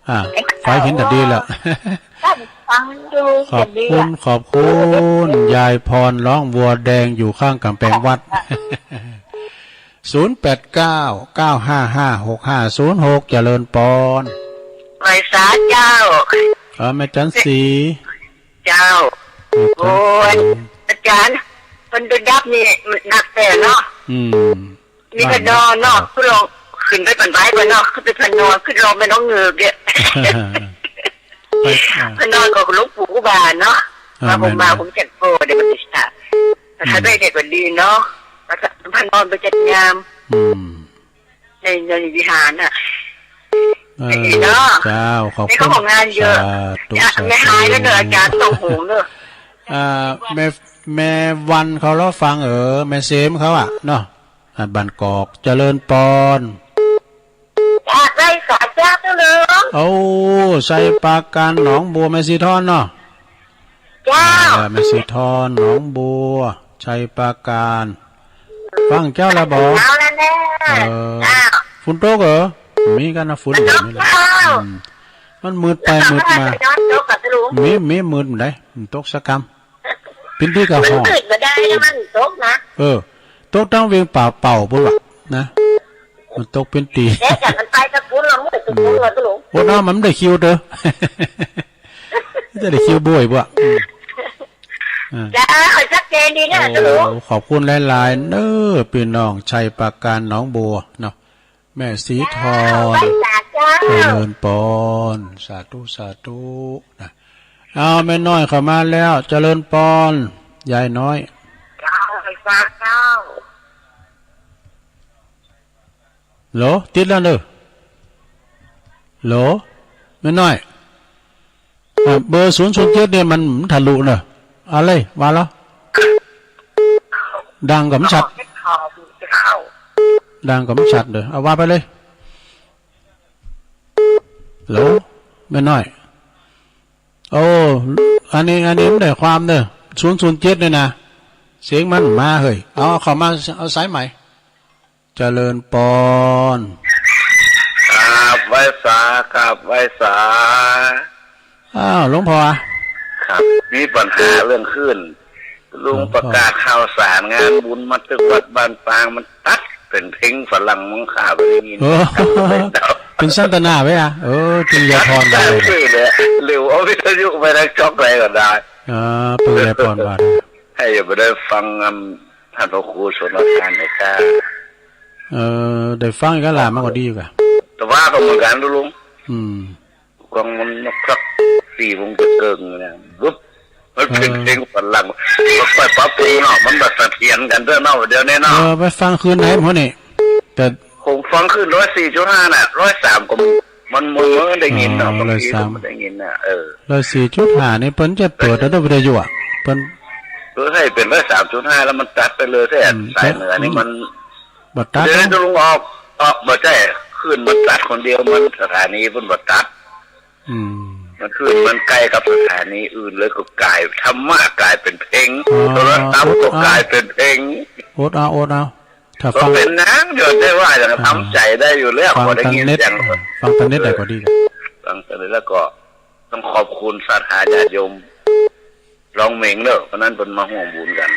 อ่า ฝ่ายเห็นก็ดีแล้ว ฟังดู ขอบคุณ ขอบคุณ ยายพรร้องวัวแดงอยู่ข้างกำแพงวัด ศูนย์แปดเก้า เก้าห้าห้า หกห้าศูนย์หก เจริญปอน ไหว้สาเจ้า เออ แม่จันทร์ศรี เจ้า แม่จันทร์ศรี โอ้ย อาจารย์ เปิ้นได้ดับนี่มันหนักแท้เนาะ อืม มีพนอเนาะ ขึ้นลง ขึ้นไปปันไว้ก่อนเนาะ ขึ้นไปพนอ ขึ้นลงไปหนองเงือกเนี่ย ไป อ่า พนอก็หลวงปู่ครูบาเนาะ อ่า มาผมมา แม่นๆ ผมจัดโปรเดี๋ยวมันจะสตาร์ท อืม ถ้าได้เด็กก็ดีเนาะ แล้วก็พนอไปจัดงาน อืม ใน ในวิหารน่ะ เออ เนาะ เจ้า ขอบคุณ นี่เขาบอกงานเยอะ สาธุ จ้ะ สาธุ ไม่หายแล้วเนอะ อาจ๋ารย์ ต้องหุงเนอะ อ่า แม่ แม่วันเขารอฟัง เออ แม่เสมเขาอะเนาะ อ่า บ้านกอก เจริญปอน จากไร่สาเจ้าเจริญ โอ้ ชัยปราการหนองบัว แม่สีทอนเนาะ เจ้า เออ แม่สีทอน หนองบัว ชัยปราการ ฟังเจ้าละบ่ เช้าแล้วแน่ เออ เจ้า ฝนตกเหรอ มีกั๋นนะ ฝน ตก แบบนี้นะ เจ้า อืม มันมืดไปมืดมา ย้อนตกกับลุง มี มีมืดบ่ได้ มันตกสักกำ ปิ้นตี้ก็ฮ้อง มันขึ้นบ่ได้แล้วมันตกนะ เออ ตกตั้งเวียงป่าเป่าปู้นละนะ มันตกปิ้นตี้ แต่มันไปตะกุนละ มืดตะกุนละลุง โอ้ น้ำมันบ่ได้คิวเด้อ จะได้คิวบ่อยบ่ะ อืม อ่า เจ้า ชัดเจนดีนะ เออ ลุง ขอบคุณหลายๆ เน้อ ปี้น้อง ชัยปราการหนองบัวเนาะ แม่สีทอน เจ้า ไหว้สาเจ้า เจริญปอน สาธุ สาธุ นะ เอา แม่น้อยเข้ามาแล้ว เจริญปอน ยายน้อย เจ้า ไหว้สาเจ้า โหล ติดแล้วเน้อ โหล แม่น้อย อ่ะ เบอร์ศูนย์ศูนย์เจ็ดเนี่ยมันทะลุเนอะ เอาเลย ว่าแล้ว ดังก็บ่ชัด ดังก็บ่ชัดเด้อ เอาว่าไปเลย ฮัลโหล แม่น้อย โอ้ อันนี้ อันนี้มันได้ความเด้อ ศูนย์ศูนย์เจ็ดเนี่ยนะ เสียงมันมาเฮ้ย เอา เอาเข้ามา เอาสายใหม่ เจริญปอน ครับ ไหว้สา ครับ ไหว้สา อ้าว หลวงพ่อ ครับ มีปัญหาเรื่องคลื่น ลุง หลวงพ่อ ประกาศข่าวสารงานบุญมาตึกวัดบ้านปาง มันตัดเป๋นเพลงฝรั่ง มึงข้าบ่ได้ยิน เออ เป๋นสันตนาไว้อะ เออ จึงยายพรได้เลย เร็ว เอาวิทยุไปทางจ๊อกใดก็ได้ อ่า เป๋นยายพรว่า ให้อย่าไปได้ฟัง อัน ท่านพระครูชลทานเนี่ย เออ ได้ฟังอีกแล้วล่ะ มันก็ดีกว่า แต่ว่าก็เหมือนกั๋นลุง อืม กองมันนกครักสี่วงจะเกิงเนี่ย บึ๊บ มันเป๋น เออ เพลงฝรั่ง มันค่อยปรับปรุงเนาะ มันบ่เสถียรกั๋นเตื้อเนาะ เดี๋ยวนี้เนาะ เออ ไปฟังคลื่นไหนหมดนี่ แต่ ผมฟังคลื่นร้อยสี่จุดห้าน่ะ ร้อยสามก็มัน มัน มันได้ยินเนาะ อ๋อ บางที ร้อยสาม ก็บ่ได้ยินน่ะ เออ ร้อยสี่จุดห้านี่เปิ้นจะเปิดแล้วเด้อ วิทยุอะ เปิ้น เออ ให้เป๋นร้อยสามจุดห้าแล้วมันตัดไปเลยแท้ อืม สายเหนือนี่มัน บ่ตัด เดี๋ยวนี้ลุงออก ออก บ่ใจ้ คลื่นมันตัดคนเดียว มันสถานีเปิ้นบ่ตัด อืม มันคลื่นมันใก้กับสถานีอื่นเลยก็ก๋าย ธรรมะก๋ายเป๋นเพลง อ๋อ โทรศัพท์ก็ก๋ายเป๋นเพลง อดเอา อดเอา ถ้าฟัง ก็เป๋นหยัง เดี๋ยวได้ว่าอย่าง อ่า ทำใจ๋ได้อยู่แล้ว ฟัง พอได้ยิน ตางเน็ต เสียง อ่า ฟังตางเน็ตได้ก็ดี ฟังตางเน็ตแล้วก็ต้องขอบคุณศรัทธาญาติโยม ร้องเหม็งเนอะ เพราะนั้นเปิ้นมาฮ่วมบุญกั๋น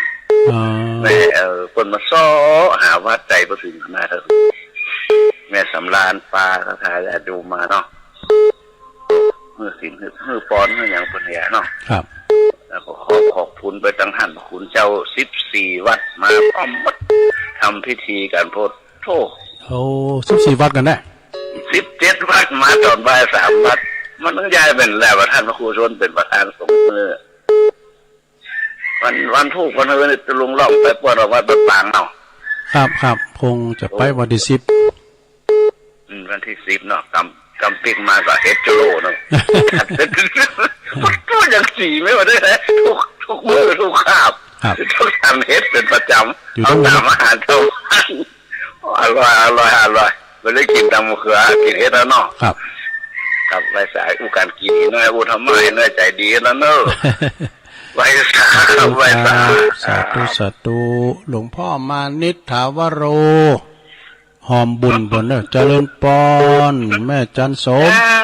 อ๋อ แม่ เออ เปิ้นมาซ้อหาวัดใจ๋บ่ถึงขนาดเถอะ แม่สำราญปาศรัทธาญาติโยมมาเนาะ หื้อศีล หื้อ หื้อปอน หื้อหยังเปิ้นเนี่ยเนาะ ครับ แล้วก็ขอขอบคุณไปตังท่านพระคุณเจ้าสิบสี่วัดมาพร้อมหมด ทำพิธีกั๋นโพดโธ่ โอ้ สิบสี่วัดกั๋นแน่ สิบเจ็ดวัดมาต๋อนบ่ายสามวัด มันต้องย้ายเป๋นแล้วว่าท่านพระครูชนเป๋นประธานสงฆ์เออ วัน วันธูปวันเฮือนี่ลุงล่องไปป่วนออกวัดบ้านปางเนาะ ครับ ครับ คงจะไปวันตี้สิบ อืม วันตี้สิบเนาะ กำ กำปิ๊กมาก็เฮ็ดจุโลเนาะ พูดอย่างสี่ไม่ว่าได้นะ ทุก ทุกมื้อทุกคาบ ครับ ต้องทำเฮ็ดเป๋นประจ๋ำ อยู่ เอาต๋ามอาหารเช้าบ้าน อร่อย อร่อย อร่อย บ่ได้กิ๋นตำบักเขือ กิ๋นเฮ็ดแล้วเนาะ ครับ ครับ ไหว้สา อู้ก๋านกิ๋นน้อย อู้ธรรมะน้อย ใจ๋ดีแล้วเนาะ ไหว้สา ไหว้สา สาธุ สาธุ หลวงพ่อมานิษฐาวโร ฮ่วมบุญเปิ้นเนอะ เจริญปอน แม่จันทร์สม เจ้า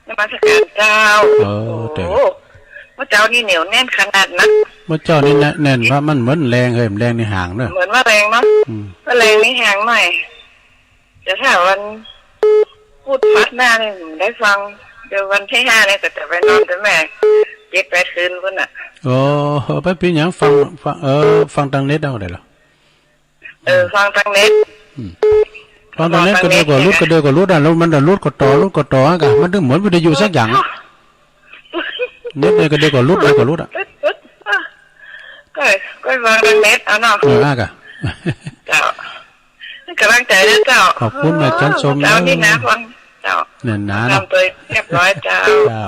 นมัสก๋านเจ้า เออ โอ้โห เดี๋ยว เมื่อเจ๊านี่เหนียวแน่นขนาดนัก เมื่อเจ๊านี่แน่น แน่นว่ามันเหมือนแฮงเฮ้ย แฮงในห่างเนอะ เหมือนว่าแฮงเนาะ อืม ว่าแฮงในห่างหน่อย แต่ถ้าวันพุธถัดมานี่ได้ฟัง เดี๋ยววันตี้ห้านี่ก็จะไปนอนกับแม่ เจ็ดแปดคืนพุ้นน่ะ โอ้ ไปเป๋นหยัง ฟัง ฟัง เออ ฟังตางเน็ตเอาได้เหรอ เออ ฟังตางเน็ต อืม ฟังตางเน็ต ฟังตางเน็ต กระเดือยก็หลุด กระเดือยก็หลุดอะ แล้วมันจะหลุดก็ต่อ หลุดก็ต่ออะกะ มันถึงเหมือนวิทยุสักอย่างอะ เน็ตเนี่ยกระเดือยก็หลุด กระเดือยก็หลุดอะ ก็ ก็ฟังตางเน็ตเอาเนาะ เออ อะกะ เจ้า ก๋ำลังใจ๋นะเจ้า ขอบคุณแม่จันทร์สม เจ้านี่นะ ฟัง เจ้า นั่นนะ ทำโดยเรียบร้อยเจ้า เจ้า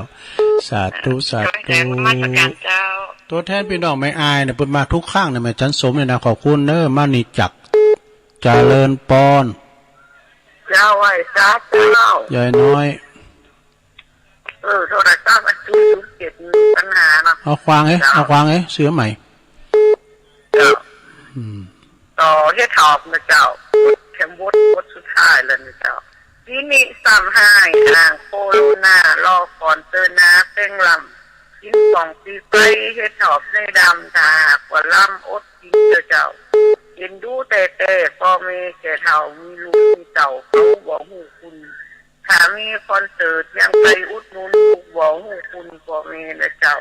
สาธุ สาธุ ขอเจริญนมัสการเจ้า ตั๋วแทนปี้น้องแม่อายเนี่ย เปิ้นมาทุกครั้งเนี่ย แม่จันสมเนี่ยนะ ขอบคุณเน้อ มานี่จัก เจริญปอน เจ้า ไหว้สาเจ้า ยายน้อย เออ โทรศัพท์มันศูนย์ศูนย์เจ็ด มีปัญหาเนาะ เอาขวางเอ้ย เจ้า เอาขวางเอ้ย เสื้อใหม่ เจ้า อืม ต่อเฮ็ดถอบนะเจ้า บทแคมบท บทสุดท้ายแล้วนะเจ้า ปี๋นี้ซ้ำฮ้าย อ้างโคโรนา รอก่อนเตอนาเป้งลำ กิ๋นป่องปีไป เฮ็ดถอบในดำ ถ้าหากว่าลำอดกิ๋นเตอเจ้า เอ็นดูแต๊ๆ ป้อแม่แก่เฒ่า มีลูกมีเต้า เขาบ่ฮู้คุณ ถ้ามีคอนเสิร์ตยังไปอุดหนุน ลูกบ่ฮู้คุณป้อแม่นะเจ้า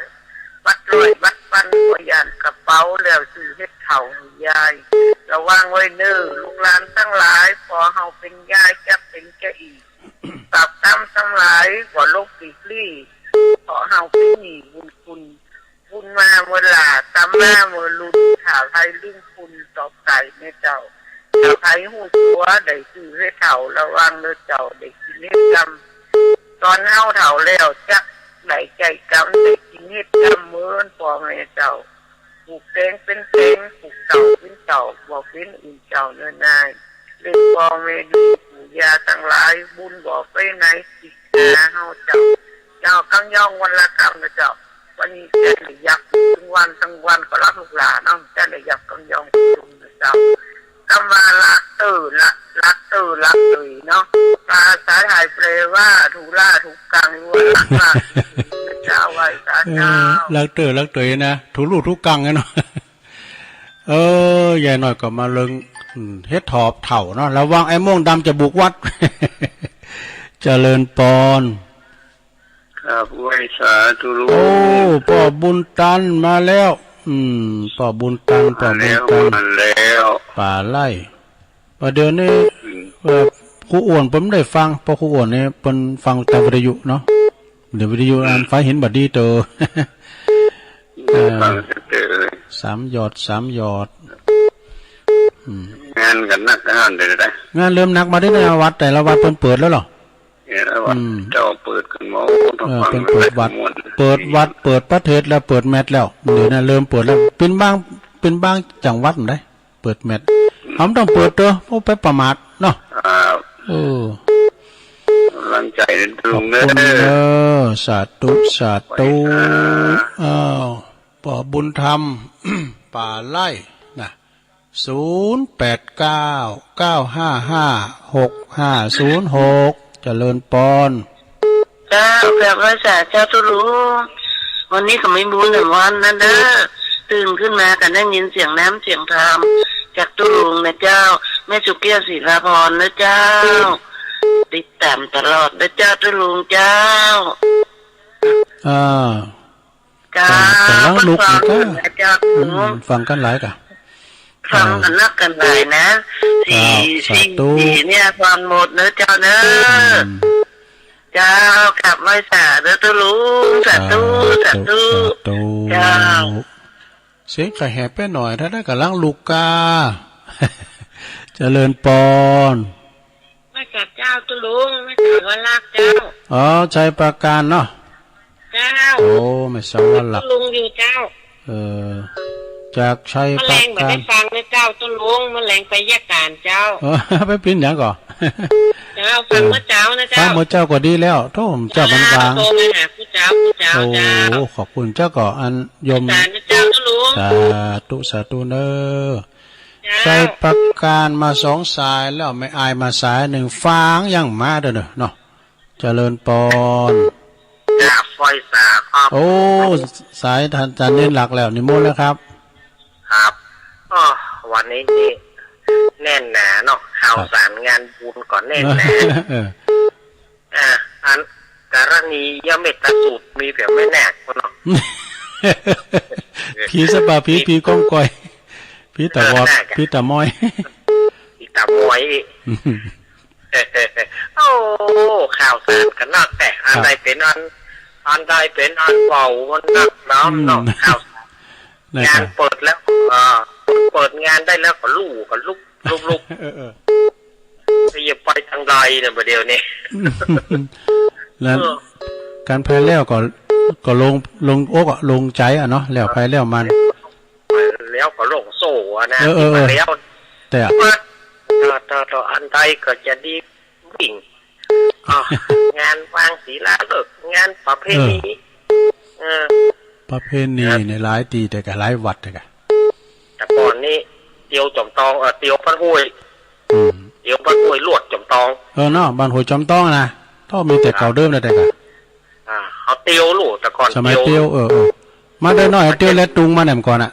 บัตรร้อยบัตรปันก็ย้านกระเป๋า แล้วซื้อเฮ็ดเฒ่าหื้อยาย ระวังไว้เน้อ ลูกหลานตังหลาย ป้อเฮาเป๋นยายจักเป๋นจะอี้ บาปกรรมตังหลาย บ่หลบหลีกลี้ เพราะเฮาเป๋นหนี้บุญคุณ บุญมาเมื่อหล้า กรรมมาเมื่อลุ่น ถ้าใผลืมคุณตอบต๋ายแม่เจ้า ถ้าใผฮู้ตั๋วได้ซื้อเฮ็ดเฒ่า ระวังเน้อเจ้า ได้กิ๋นเฮ็ดกำ ต๋อนเฮาเฒ่าแล้ว จักได้ใจ๊กำ ได้กิ๋นเฮ็ดกำ เหมือนป้อแม่เจ้า ผูกแตงเป๋นแตง ผูกเต้าเป๋นเต้า บ่เป๋นอื่นเจ้าเน้อนาย เลี้ยงป้อแม่ดี ปู่ย่าตังหลาย บุญบ่ไปไหน ติดหาเฮาเจ้า เจ้ากังยองวันละกำนะเจ้า วันนี้เจ้าได้หยับตึงวันตึงวันก็รักลูกหลานเนาะ เจ้าได้หยับกังยองตึงนะเจ้า กำว่าละเตอละ ละเตอละเตยเนาะ ภาษาไทยแปลว่าถูล่าถูกัง หรือว่าลักลากถูนะเจ้า ไหว้สาเจ้า เออ ลักเตอลักเตยนะ ถูลู่ถูกังนะเนาะ เออ ยายน้อยก็มาเลิง อืม เฮ็ดถอบเฒ่าเนาะ ระวังไอ้โม่งดำจะบุกวัด เจริญปอน ครับ ไหว้สาธุลุง โอ้ ป้อบุญตันมาแล้ว อืม ป้อบุญตัน ป้อบุญตัน มาแล้ว มาแล้ว ป่าไร่ ว่าเดี๋ยวนี้ อืม เอ่อ ครูอ้วนเปิ้นบ่ได้ฟัง เพราะครูอ้วนนี่เปิ้นฟังตามวิทยุเนาะ เดี๋ยววิทยุ อืม อันฟ้าหินบ่ดีเตอ เออ ฟังเตอเลย สามหยอด สามหยอด อืม งานกั๋นนักขนาดใด งานเริ่มหนักมาได้ในวัด แต่ละวัดเปิ้นเปิดแล้วเหรอ เนี่ยนะวัด อืม เจ้าเปิดกั๋นหมด เออ เปิ้นเปิดวัด เปิดวัด เปิดประเทศแล้ว เปิดแมตช์แล้ว เดี๋ยวนี้เริ่มเปิดแล้ว เป๋นบาง เป๋นบางจังหวัดได้ เปิดแมตช์ อืม เฮาบ่ต้องเปิดเต๊อะ เพราะไปประมาทเนาะ ครับ เออ กำลังใจ๋ลุงเน้อ ขอบคุณเน้อ สาธุ สาธุ ไหว้สา อ้าว ป้อบุญธรรม ป่าไร่นะ ศูนย์แปดเก้า เก้าห้าห้า หกห้าศูนย์หก เจริญปอน เจ้า กราบไหว้สาเจ้าตุ๊ลุง วันนี้ก็มีบุญแหมวันนั้นเน้อ ตื่นขึ้นมาก็ได้ยินเสียงน้ำเสียงธรรมจากตุ๊ลุงนะเจ้า แม่สุเกี้ยวศิลาพรนะเจ้า ติดต๋ามตลอดนะเจ้าตุ๊ลุงเจ้า อ่า เจ้า ฟัง ฟังลุง ฟัง นะเจ้า อืม ฟังกั๋นหลายก่ะ ฟังกั๋นนักกั๋นหลายนะ เจ้า สี่ สาธุ สี่ เนี่ย ฟังหมดเน้อเจ้าเน้อ อืม เจ้า กราบไหว้สาเน้อตุ๊ลุง สาธุ สาธุ สาธุ สาธุ เจ้า เสียงใค่แหบไปหน่อย ถ้าได้ก่ำลังลุกก่า เจริญปอน มาจากเจ้าตุ๊ลุง มาจากวารักษ์เจ้า อ๋อ ชัยปราการเนาะ เจ้า โอ้ แม่สาวรัก ตุ๊ลุงอยู่เจ้า เออ จากชัยปราการ เมื่อแลงบ่ได้ฟังนะเจ้าตุ๊ลุง เมื่อแลงไปเยียะก๋านเจ้า เออ ไปเป๋นหยังก่อ เจ้า ฟังเมื่อเจ๊านะเจ้า ฟังเมื่อเจ๊าก็ดีแล้ว โธ่ เจ้ามันวาง โทรมาหาผู้เจ้า ผู้เจ้า โอ้ เจ้า ขอบคุณเจ้าก่อ อันโยม สาธุเจ้าตุ๊ลุง สาธุ สาธุเน้อ เจ้า ชัยปราการมาสองสายแล้ว แม่อายมาสายนึ่ง ฟังยังมาเด้อเนาะ เจริญปอน กราบไหว้สาครับ โอ้ สายอาจ๋ารย์เน้นหลักแล้ว นิมนต์แล้วครับ ครับ อ้อ วันนี้นี่แน่นหนาเนาะ ข่าวสารงานบุญก็แน่นหนา เออ อ่า อันกรณียเมตตาสูตรมีเปียงแม่นาคเนาะ ผีสะบา ผี ผีก้องก่อย ผีต๋าวอด เออ นาคอะ ผีต๋ามอย ผีต๋ามอย โอ้ ข่าวสารกั๋นนักแต๊ อันใดเป๋นอัน อันใดเป๋นอันเว้ากั๋นนักเนาะ อืม เนาะ ข่าวสาร นั่น งานเปิดแล้ว เออ เปิดงานได้แล้วก็ลู่กั๋นลุก ลุก ลุก เออ เออ จะไปตางใดเนี่ย บ่าเดี่ยวนี้ แล้ว เออ กั๋นไปแล้วก็ ก็โล่ง โล่งอกอะ โล่งใจ๋อะเนาะ แล้วไปแล้วมัน แล้วก็โล่งโซ่อะนะ เออ เออ เออ ไปแล้ว แต่ ว่า ต่อ ต่อ ต่ออันใดก็จะดีวิ่ง อ่ะ งานวางศิลาฤกษ์ งานประเพณี เออ เออ ประเพณี ครับ เนี่ยหลายตี้แต่ก่ะ หลายวัดแต่ก่ะ แต่ก่อนนี้เตียวจอมตอง เอ่อ เตียวบ้านห้วย อืม เตียวบ้านห้วยลวดจอมตอง เออเนาะ บ้านห้วยจอมตองนะ ก็มีแต่เก่าเดิมนะแต่ก่ะ อ่า เขาเตียวลูก แต่ก่อน สมัยเตียว เตียว เออ เออ มาดอยน้อย เตียวแลตุงมาแหนมก่อนอะ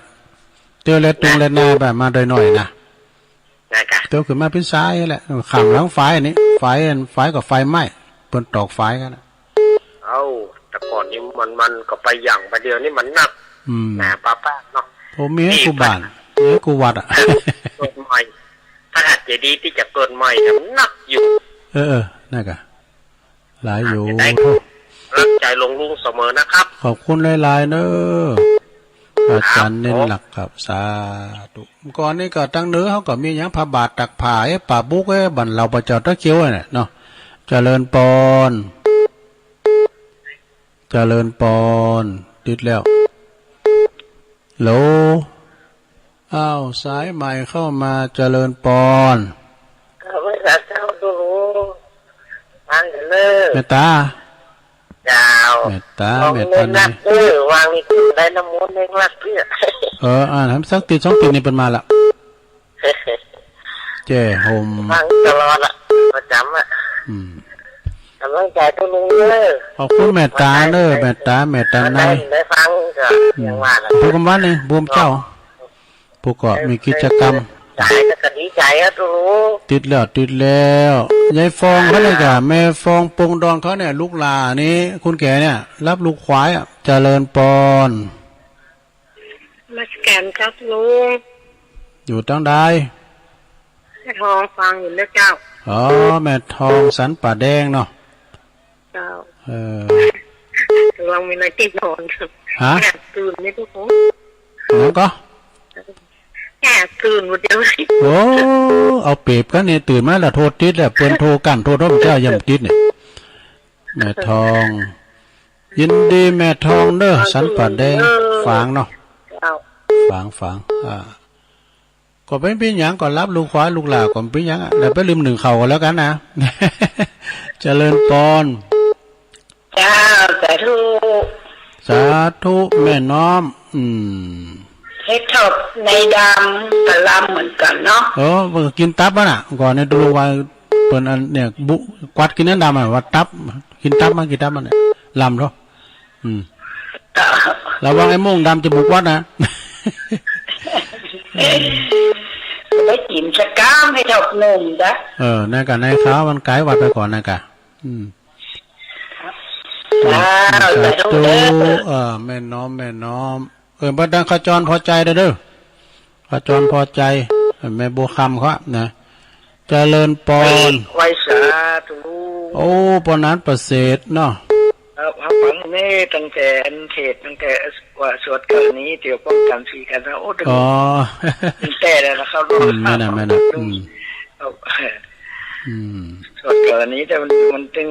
เตียวแลตุง นะ แลนาแบบมาดอยน้อยนะ ไงกะ เตียวขึ้นมาพิษสายแหละ ข้ามหลังฝายอันนี้ ฝายอัน ฝายกับไฟไหม้ เปิ้นตอกฝายกั๋นน่ะ เอ้า แต่ก่อนนี้มัน มันก็ไปหยั่ง บ่าเดี่ยวนี้มันนัก อืม นะ ป้าๆ เนาะ ผมมีให้กูบ้าน มีให้กูวัดอะ เกิดใหม่ พระหัตถ์เจดีย์ตี้จะเกิดใหม่เนี่ยมันนักอยู่ เออ เออ นั่นกะ หลายอยู่ จะได้ โถ่ รักใจ๋หลวงลุงเสมอนะครับ ขอบคุณหลายๆ เน้อ อาจ๋ารย์ ครับ เน้นหลักครับ สาธุ ก่อนนี้ก็ตางเหนือเขาก็มีหยัง ผ้าบาตรตักผ้า เอ๊ะ ป่าบุก เอ๊ะ บ้านเหล่าป่าเจ้าตะเคียวเนี่ยเนาะ เจริญปอน เจริญปอน ติดแล้ว ฮัลโหล อ้าว สายใหม่เข้ามา เจริญปอน ข้าพเจ้าเจ้าดูรู้ ฟังอยู่เน้อ เมตตา เจ้า เมตตา ลอง เมตตา เน้นหนักเน้อ วางนี่คือได้น้ำมนต์เน้นหนักเตื้อ เออ อ่า หันสักติดสองติดนี่เปิ้นมาละ เจ้โฮม ฟังตลอดอะ ประจ๋ำอะ อืม ก๋ำลังใจ๋ตุ๊ลุงเน้อ ขอบคุณเมตตาเน้อ เมตตา เมตตาใน ได้ฟังก็ อืม อย่างว่าแหละ ผู้กำวันนี่ ผู้กำเจ้า ผู้ก็มีกิจกรรม ใจ๋ก็ดีใจ๋อะตุ๊ลุง ติดแล้ว ติดแล้ว ยายฟองเขาเนี่ยกะ แม่ฟองปงดอนเขาเนี่ย ลูกหล้านนี่ คนแก่เนี่ย รับลูกขวายอะ เจริญปอน นมัสก๋านครับลุง อยู่ตางใด แม่ทองฟังอยู่เน้อเจ้า อ๋อ แม่ทองสันป่าแดงเนาะ เจ้า เออ กำลังมีอะไรติดนอน ฮะ แอบตื่นนี่ทุกคน แล้วก็ แอบตื่นหมดเลย โอ้ เอาเปรียบกั๋นนี่ ตื่นมาแล้วโทรติดแล้ว เปิ้นโทรกั๋น โทรโทรเจ้ายังติดเนี่ย แม่ทอง ยินดีแม่ทองเน้อ สันป่าแดง เออ ฝางเนาะ เจ้า ฝาง ฝาง อ่า ก็บ่เป๋นหยัง ก็รับลูกขวายลูกหล้านก็บ่เป๋นหยังอะ แล้วไปลืมนึ่งข้าวก็แล้วกั๋นนะ เจริญปอน เจ้า สาธุ สาธุ แม่น้อม อืม เฮ็ดทอดในดำกะลำเหมือนกั๋นเนาะ เออ มันก็กิ๋นตับมันน่ะ ก่อนเนี่ยตุ๊ลุงว่าเปิ้นอันเนี่ย บุ กวัดกิ๋นอันดำอะ ว่าตับ กิ๋นตับมัน กิ๋นตับมันเนี่ย ลำเนาะ อืม ระวังไอ้โม่งดำจะบุกวัดนะ ไปกิ๋นสะก้ามให้ทอดหนุ่มจ้ะ เออ นั่นกะ ในคราวมันก๋ายวัดไปก่อนนั่นกะ อืม เจ้า สาธุ สาธุเด้อ เออ แม่น้อม แม่น้อม เออ บ่ดังขจรพอใจเด้อ ขจรพอใจ แม่บัวคำเขาอะนะ เจริญปอน ไหว้สาธุ โอ้ ปอหนานประเสริฐเนาะ ครับ ครับ ฟังนี่ตั้งแต่อันเทศน์ ตั้งแต่ว่าสวดกรณีเตียวป้องกั๋นสีกั๋นนะ โอ้ ตึง อ๋อ ตึงแต่แล้วนะครับ อืม แม่นน่ะ แม่นน่ะ อืม ครับ อืม สวดกรณีแต่มัน มันตึง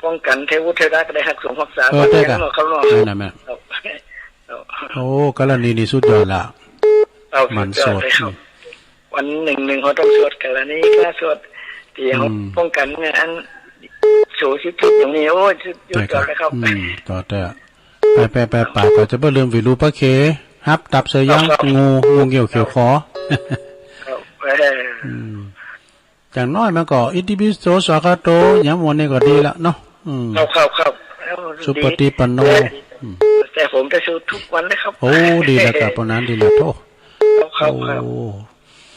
ป้องกั๋นเทวุฒิเทวดาก็ได้ฮักสงฆ์ฮักษา เออ กัน เจ้าค่ะ เนาะครับเนาะ นั่นน่ะแม่ ครับ ครับ โอ้ กรณีนี่สุดยอดละ ครับ มัน สุดยอดเลยครับ สวด อืม วันหนึ่งหนึ่งเขาต้องสวดกรณี ถ้าสวดที่เขา อืม ป้องกั๋นเนี่ย อันสูงสุดอย่างนี้ โอ้ย สุดยอดเลยครับ อืม ต่อเถอะ ไป ไป ไป ปากก็จะบ่ลืมวิรูปักเข ฮับตับเสือยัง ครับ งู งูเงี้ยวเขียวขอ ครับ เออ อืม อย่างน้อยมันก็อิติปิโสสวากขาโต อย่างหมดนี่ก็ดีละเนาะ อืม ครับ ครับ ครับ สุปฏิปันโน แต่ อืม แต่ผมจะสวดทุกวันนะครับ โอ้ ดีแล้วครับ ปอหนานดีแล้ว โถ่ ครับ ครับ ครับ โอ้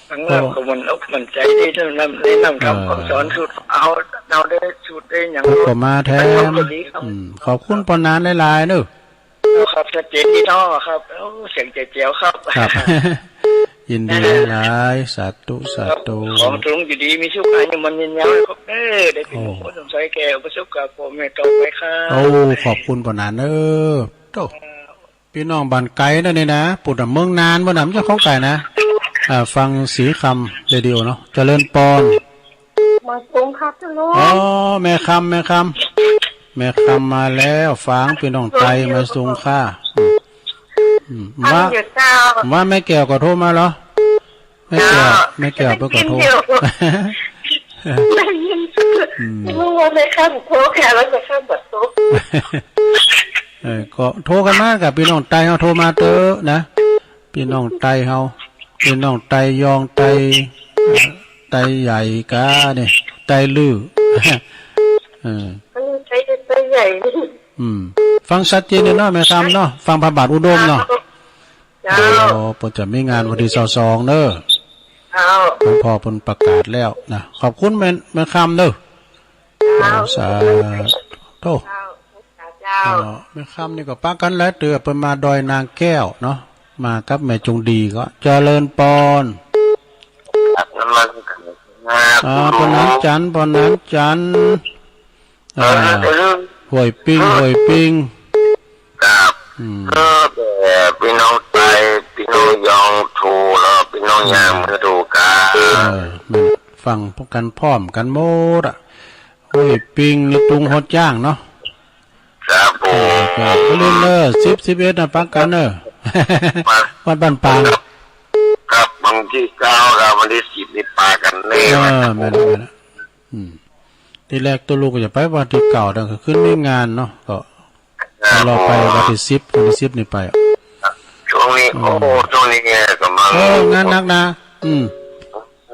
ฟังแล้วก็มันอกมันใจดี แนะนำ แนะนำคำ เออ คำสอนสูตร เอา เอาได้สูตรได้อย่าง ก็มาแถม ก็ดีครับ อืม ขอบคุณปอหนานหลายๆ เนอะ ครับ ชัดเจนดีเนาะครับ โอ้ เสียงแจ๋วๆ ครับ ครับ ยินดีหลายๆ สาธุ สาธุ ครับ ขอให้ลุงอยู่ดีมีสุข อายุมั่นยืนยาวครับ เออ ได้เป็น โอ้ มงคลสมใสแก่อุปสมบทกับพ่อแม่ต่อไปครับ โอ้ ขอบคุณปอหนานเนอะ โถ่ ครับ ปี้น้องบ้านไก๋นั่นนี่นะ ปู๊ดเมืองนานบ่นะ บ่ใจ้ของไก๋นะ อ่า ฟังสีคำเรดิโอเนาะ เจริญปอน ม มาสุงค่ะเจ้าลุง อ๋อ แม่คำ แม่คำ แม่คำมาแล้ว ฝากปี้น้องไตมาสุงค่ะ อืม อืม ว่า อยู่เจ้า ว่าแม่แก้วก็โทรมาเหรอ แม่แก้ว เจ้า แม่แก้วเปิ้นก็โทร ได้ยินอยู่ ได้ยิน อืม รู้ว่าแม่คำโทรค่ะ แล้วแม่คำก็โทร เออ ก็โทรกั๋นมากับปี้น้องไตเฮา โทรมาเต๊อะนะ ปี้น้องไตเฮา ปี้น้องไตยอง ไต ไตใหญ่กาเนี่ย ไตลื้อ เออ ไต ไตใหญ่ อืม ฟังชัดเจนเลยเนาะ แม่คำเนาะ ฟังพระบาทอุดมเนาะ เจ้า โอ้ เปิ้นจะมีงานวันตี้ซาวสองเน้อ เจ้า หลวงพ่อเปิ้นประกาศแล้วนะ ขอบคุณแม่ แม่คำเน้อ เจ้า สาธุ เจ้า เจ้า ก็แม่คำนี่ก็ปะกั๋นหลายเตื้อ เปิ้นมาดอยนางแก้วเนาะ มากับแม่จงดีก็ เจริญปอน ครับ นมัสการครับ อ่า คุณลุง ป้อหนานจันทร์ ป้อหนานจันทร์ เออ อ่า เออ ห้วยปิง เออ ห้วยปิง ครับ อืม ก็แต่ปี้น้องไต ปี้น้องยองโทรแล้ว ปี้น้อง อืม ยางเปิ้นโทรกั๋น เออ แม่น ฟังพร้อมกั๋นพร้อมกั๋นหมดอะ ห้วยปิงนี่ตุงฮอดจ้างเนาะ ครับผม เออ ก็อย่าลืมเน้อ สิบ สิบเอ็ดน่ะปะกั๋นเน้อ มา วัดบ้านปาง ครับ วันตี้เก้าครับ วันตี้สิบนี่ปะกั๋นแน่ เออ แม่น แม่น อืม ตี้แรกตุ๊ลุงก็จะไปวันตี้เก้า แต่ก็ขึ้นมีงานเนาะ ก็ ครับ รอไป ผม วันตี้สิบ วันตี้สิบนี่ไป ครับ ช่วงนี้ อืม โอ้ ช่วงนี้เนี่ยกำลัง เออ งานหนักนะ อืม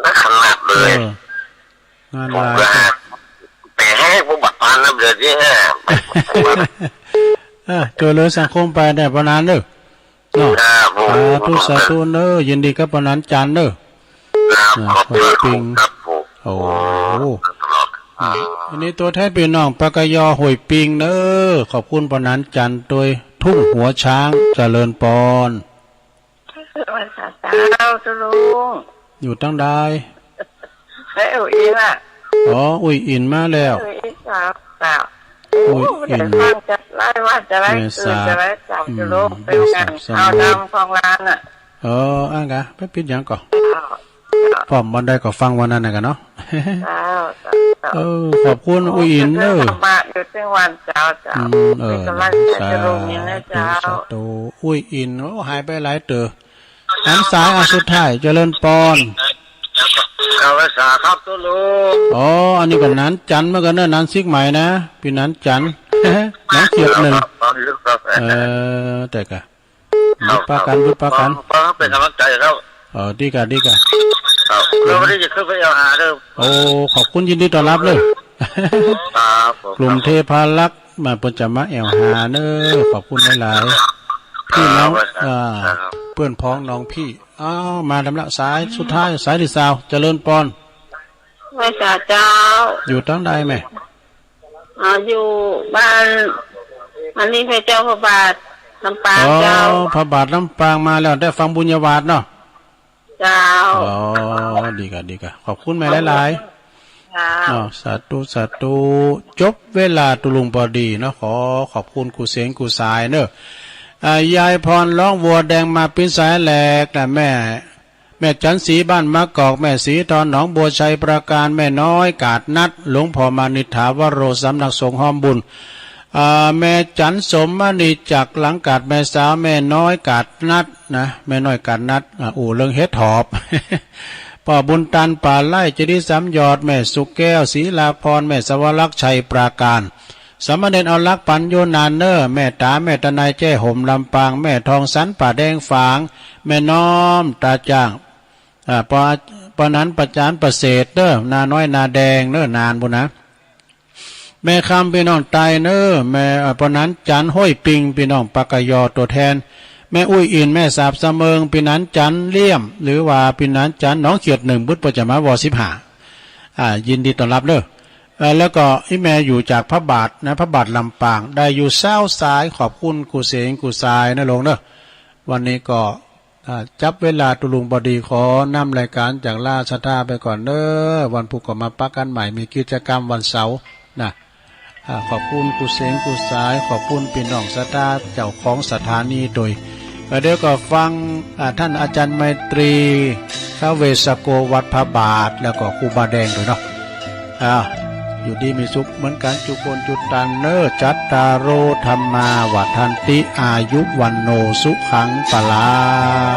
หนักขนาดเลย เออ งานหลาย ผมก็ แต่ให้ผมบัดปานนับเดือนที่ห้า เออ ช่วยเหลือสังคมไปได้ป้อหนานเน้อ เนาะ ครับผม สาธุ สาธุเน้อ ยินดีกับป้อหนานจันทร์เน้อ ครับ อ่า ขอบคุณ ขอบคุณ ครับผม โอ้โห ครับ ตลอด อืม อันนี้ตั๋วแทนปี้น้องปากยอห้วยปิงเน้อ ขอบคุณป้อหนานจันทร์ตวยทุ่งหัวช้าง เจริญปอน เจ้า ตุ๊ลุง อยู่ตังใด เอ้ย อุ้ยอินอะ อ๋อ อุ้ยอินมาแล้ว อุ้ยอิน เจ้า เจ้า อุ้ยอิน โอ้ บ่ได้ฟังจะหลายวันจะหลายคืนจะหลายเช้า อืม จะลงไปงาน เช้าดำของหลานน่ะ เออ อั้นกะ ไปปิดหยังก่อ เจ้า พร้อมวันใดก็ฟังวันนั้นน่ะกะเนาะ เจ้า เจ้า เออ ขอบคุณอุ้ยอินเน้อ ธรรมะอยู่เทิงวัน เจ้า เจ้า อืม เออ มีกำลังใจจะลงอย่างนี้ สาธุ เจ้า สาธุ อุ้ยอิน โอ้ หายไปหลายเตื้อ หันสาย อ่ะ สุดท้าย เจริญปอน ครับ สาธุครับตุ๊ลุง อ๋อ อันนี้ก็หนานจันทร์เหมือนกั๋นเน้อ หนานสิกใหม่นะ ปี้หนานจันทร์ หนานเขียดหนึ่ง ครับ เออ แต่กะ ครับ บุญปะกั๋น บุญปะกั๋น ครับ เป๋นกำลังใจ๋ครับ เออ ดีกะ ดีกะ ครับ แล้ววันนี้จะขึ้นไปแอ่วหาเน้อ โอ้ ขอบคุณ ยินดีต้อนฮับเน้อ ครับผม กลุ่มเทพารักษ์ มาเปิ้นจะมาแอ่วหาเน้อ ขอบคุณหลายๆ ปี้น้อง ครับ อ่า ครับ เปื้อนพ้องน้องปี้ อ้าว มาแล้วละ สายสุดท้าย สายตี้ซาว เจริญปอน ไหว้สาเจ้า อยู่ตังใดแม่ อ่า อยู่บ้าน อันนี้พระเจ้าพระบาทลำปาง อ๋อ เจ้า พระบาทลำปางมาแล้ว ได้ฟังบุญญาวาสเนาะ เจ้า อ๋อ ดีกะ ดีกะ ขอบคุณแม่หลายๆ เจ้า เนาะ สาธุ สาธุ จบเวลาตุ๊ลุงปอดีเนาะ ขอขอบคุณกู้เสียงกู้สายเน้อ อ่า ยายพรร้องวัวแดงมาปิ้นสายแหลกนะ แม่ แม่จันทร์ศรีบ้านมะกอก แม่ศรีทอนหนองบัวชัยปราการ แม่น้อยกาดนัด หลวงพ่อมานิษฐาวโร สำนักสงฆ์ฮ้อมบุญ อ่า แม่จันทร์สมมณีจากหลังกาดแม่สาว แม่น้อยกาดนัดนะ แม่น้อยกาดนัด อ่า อู้เรื่องเห็ดหอบ ป้อบุญตันป่าไร่ เจดีย์สามยอด แม่สุแก้ว ศรีลาพร แม่สวรักษ์ ชัยปราการ สามเณรเอารักปั๋นอยู่นานเน้อ แม่ต๋า แม่ตะไน แจ้ห่มลำปาง แม่ทองสัน ป่าแดงฝาง แม่น้อม ตาจ้าง อ่า ป้อ ป้อหนานประจานประเสริฐเน้อ นาน้อยนาแดงเน้อ นานปู้นนะ แม่คำปี้น้องไตเน้อ แม่ อ่า ป้อหนานจันทร์ห้วยปิง ปี้น้องปากยอตั๋วแทน แม่อุ้ยอิน แม่สาบสะเมิง ปี้หนานจันทร์เลี่ยม หรือว่าปี้หนานจันทร์หนองเขียดหนึ่ง บุตรประจำมาวอสิบห้า อ่า ยินดีต้อนฮับเน้อ เอ่อ แล้วก็อี่แม่อยู่จากพระบาทนะ พระบาทลำปาง ได้อยู่ซาวสาย ขอบคุณกู้เสียงกู้สายนะลุงเน้อ วันนี้ก็ อ่า จับเวลาตุ๊ลุงปอดีขอนำรายก๋านจากราชดาไปก่อนเน้อ วันพุธก็มาปะกั๋นใหม่ มีกิจกรรมวันเสาร์นะ อ่า ขอบคุณกู้เสียงกู้สาย ขอบคุณปี้น้องศรัทธาเจ้าของสถานีตวย เอ่อ เดี๋ยวก็ฟัง อ่า ท่านอาจารย์ไมตรี ทเวสโก วัดพระบาท แล้วก็ครูบาแดงตวยเนาะ อ้าว อยู่ดีมีสุขเหมือนกั๋นจุคนจุตันเน่อ จัตตาโร ธัมมา วัฑฒันติ อายุ วัณโณ สุขัง พลัง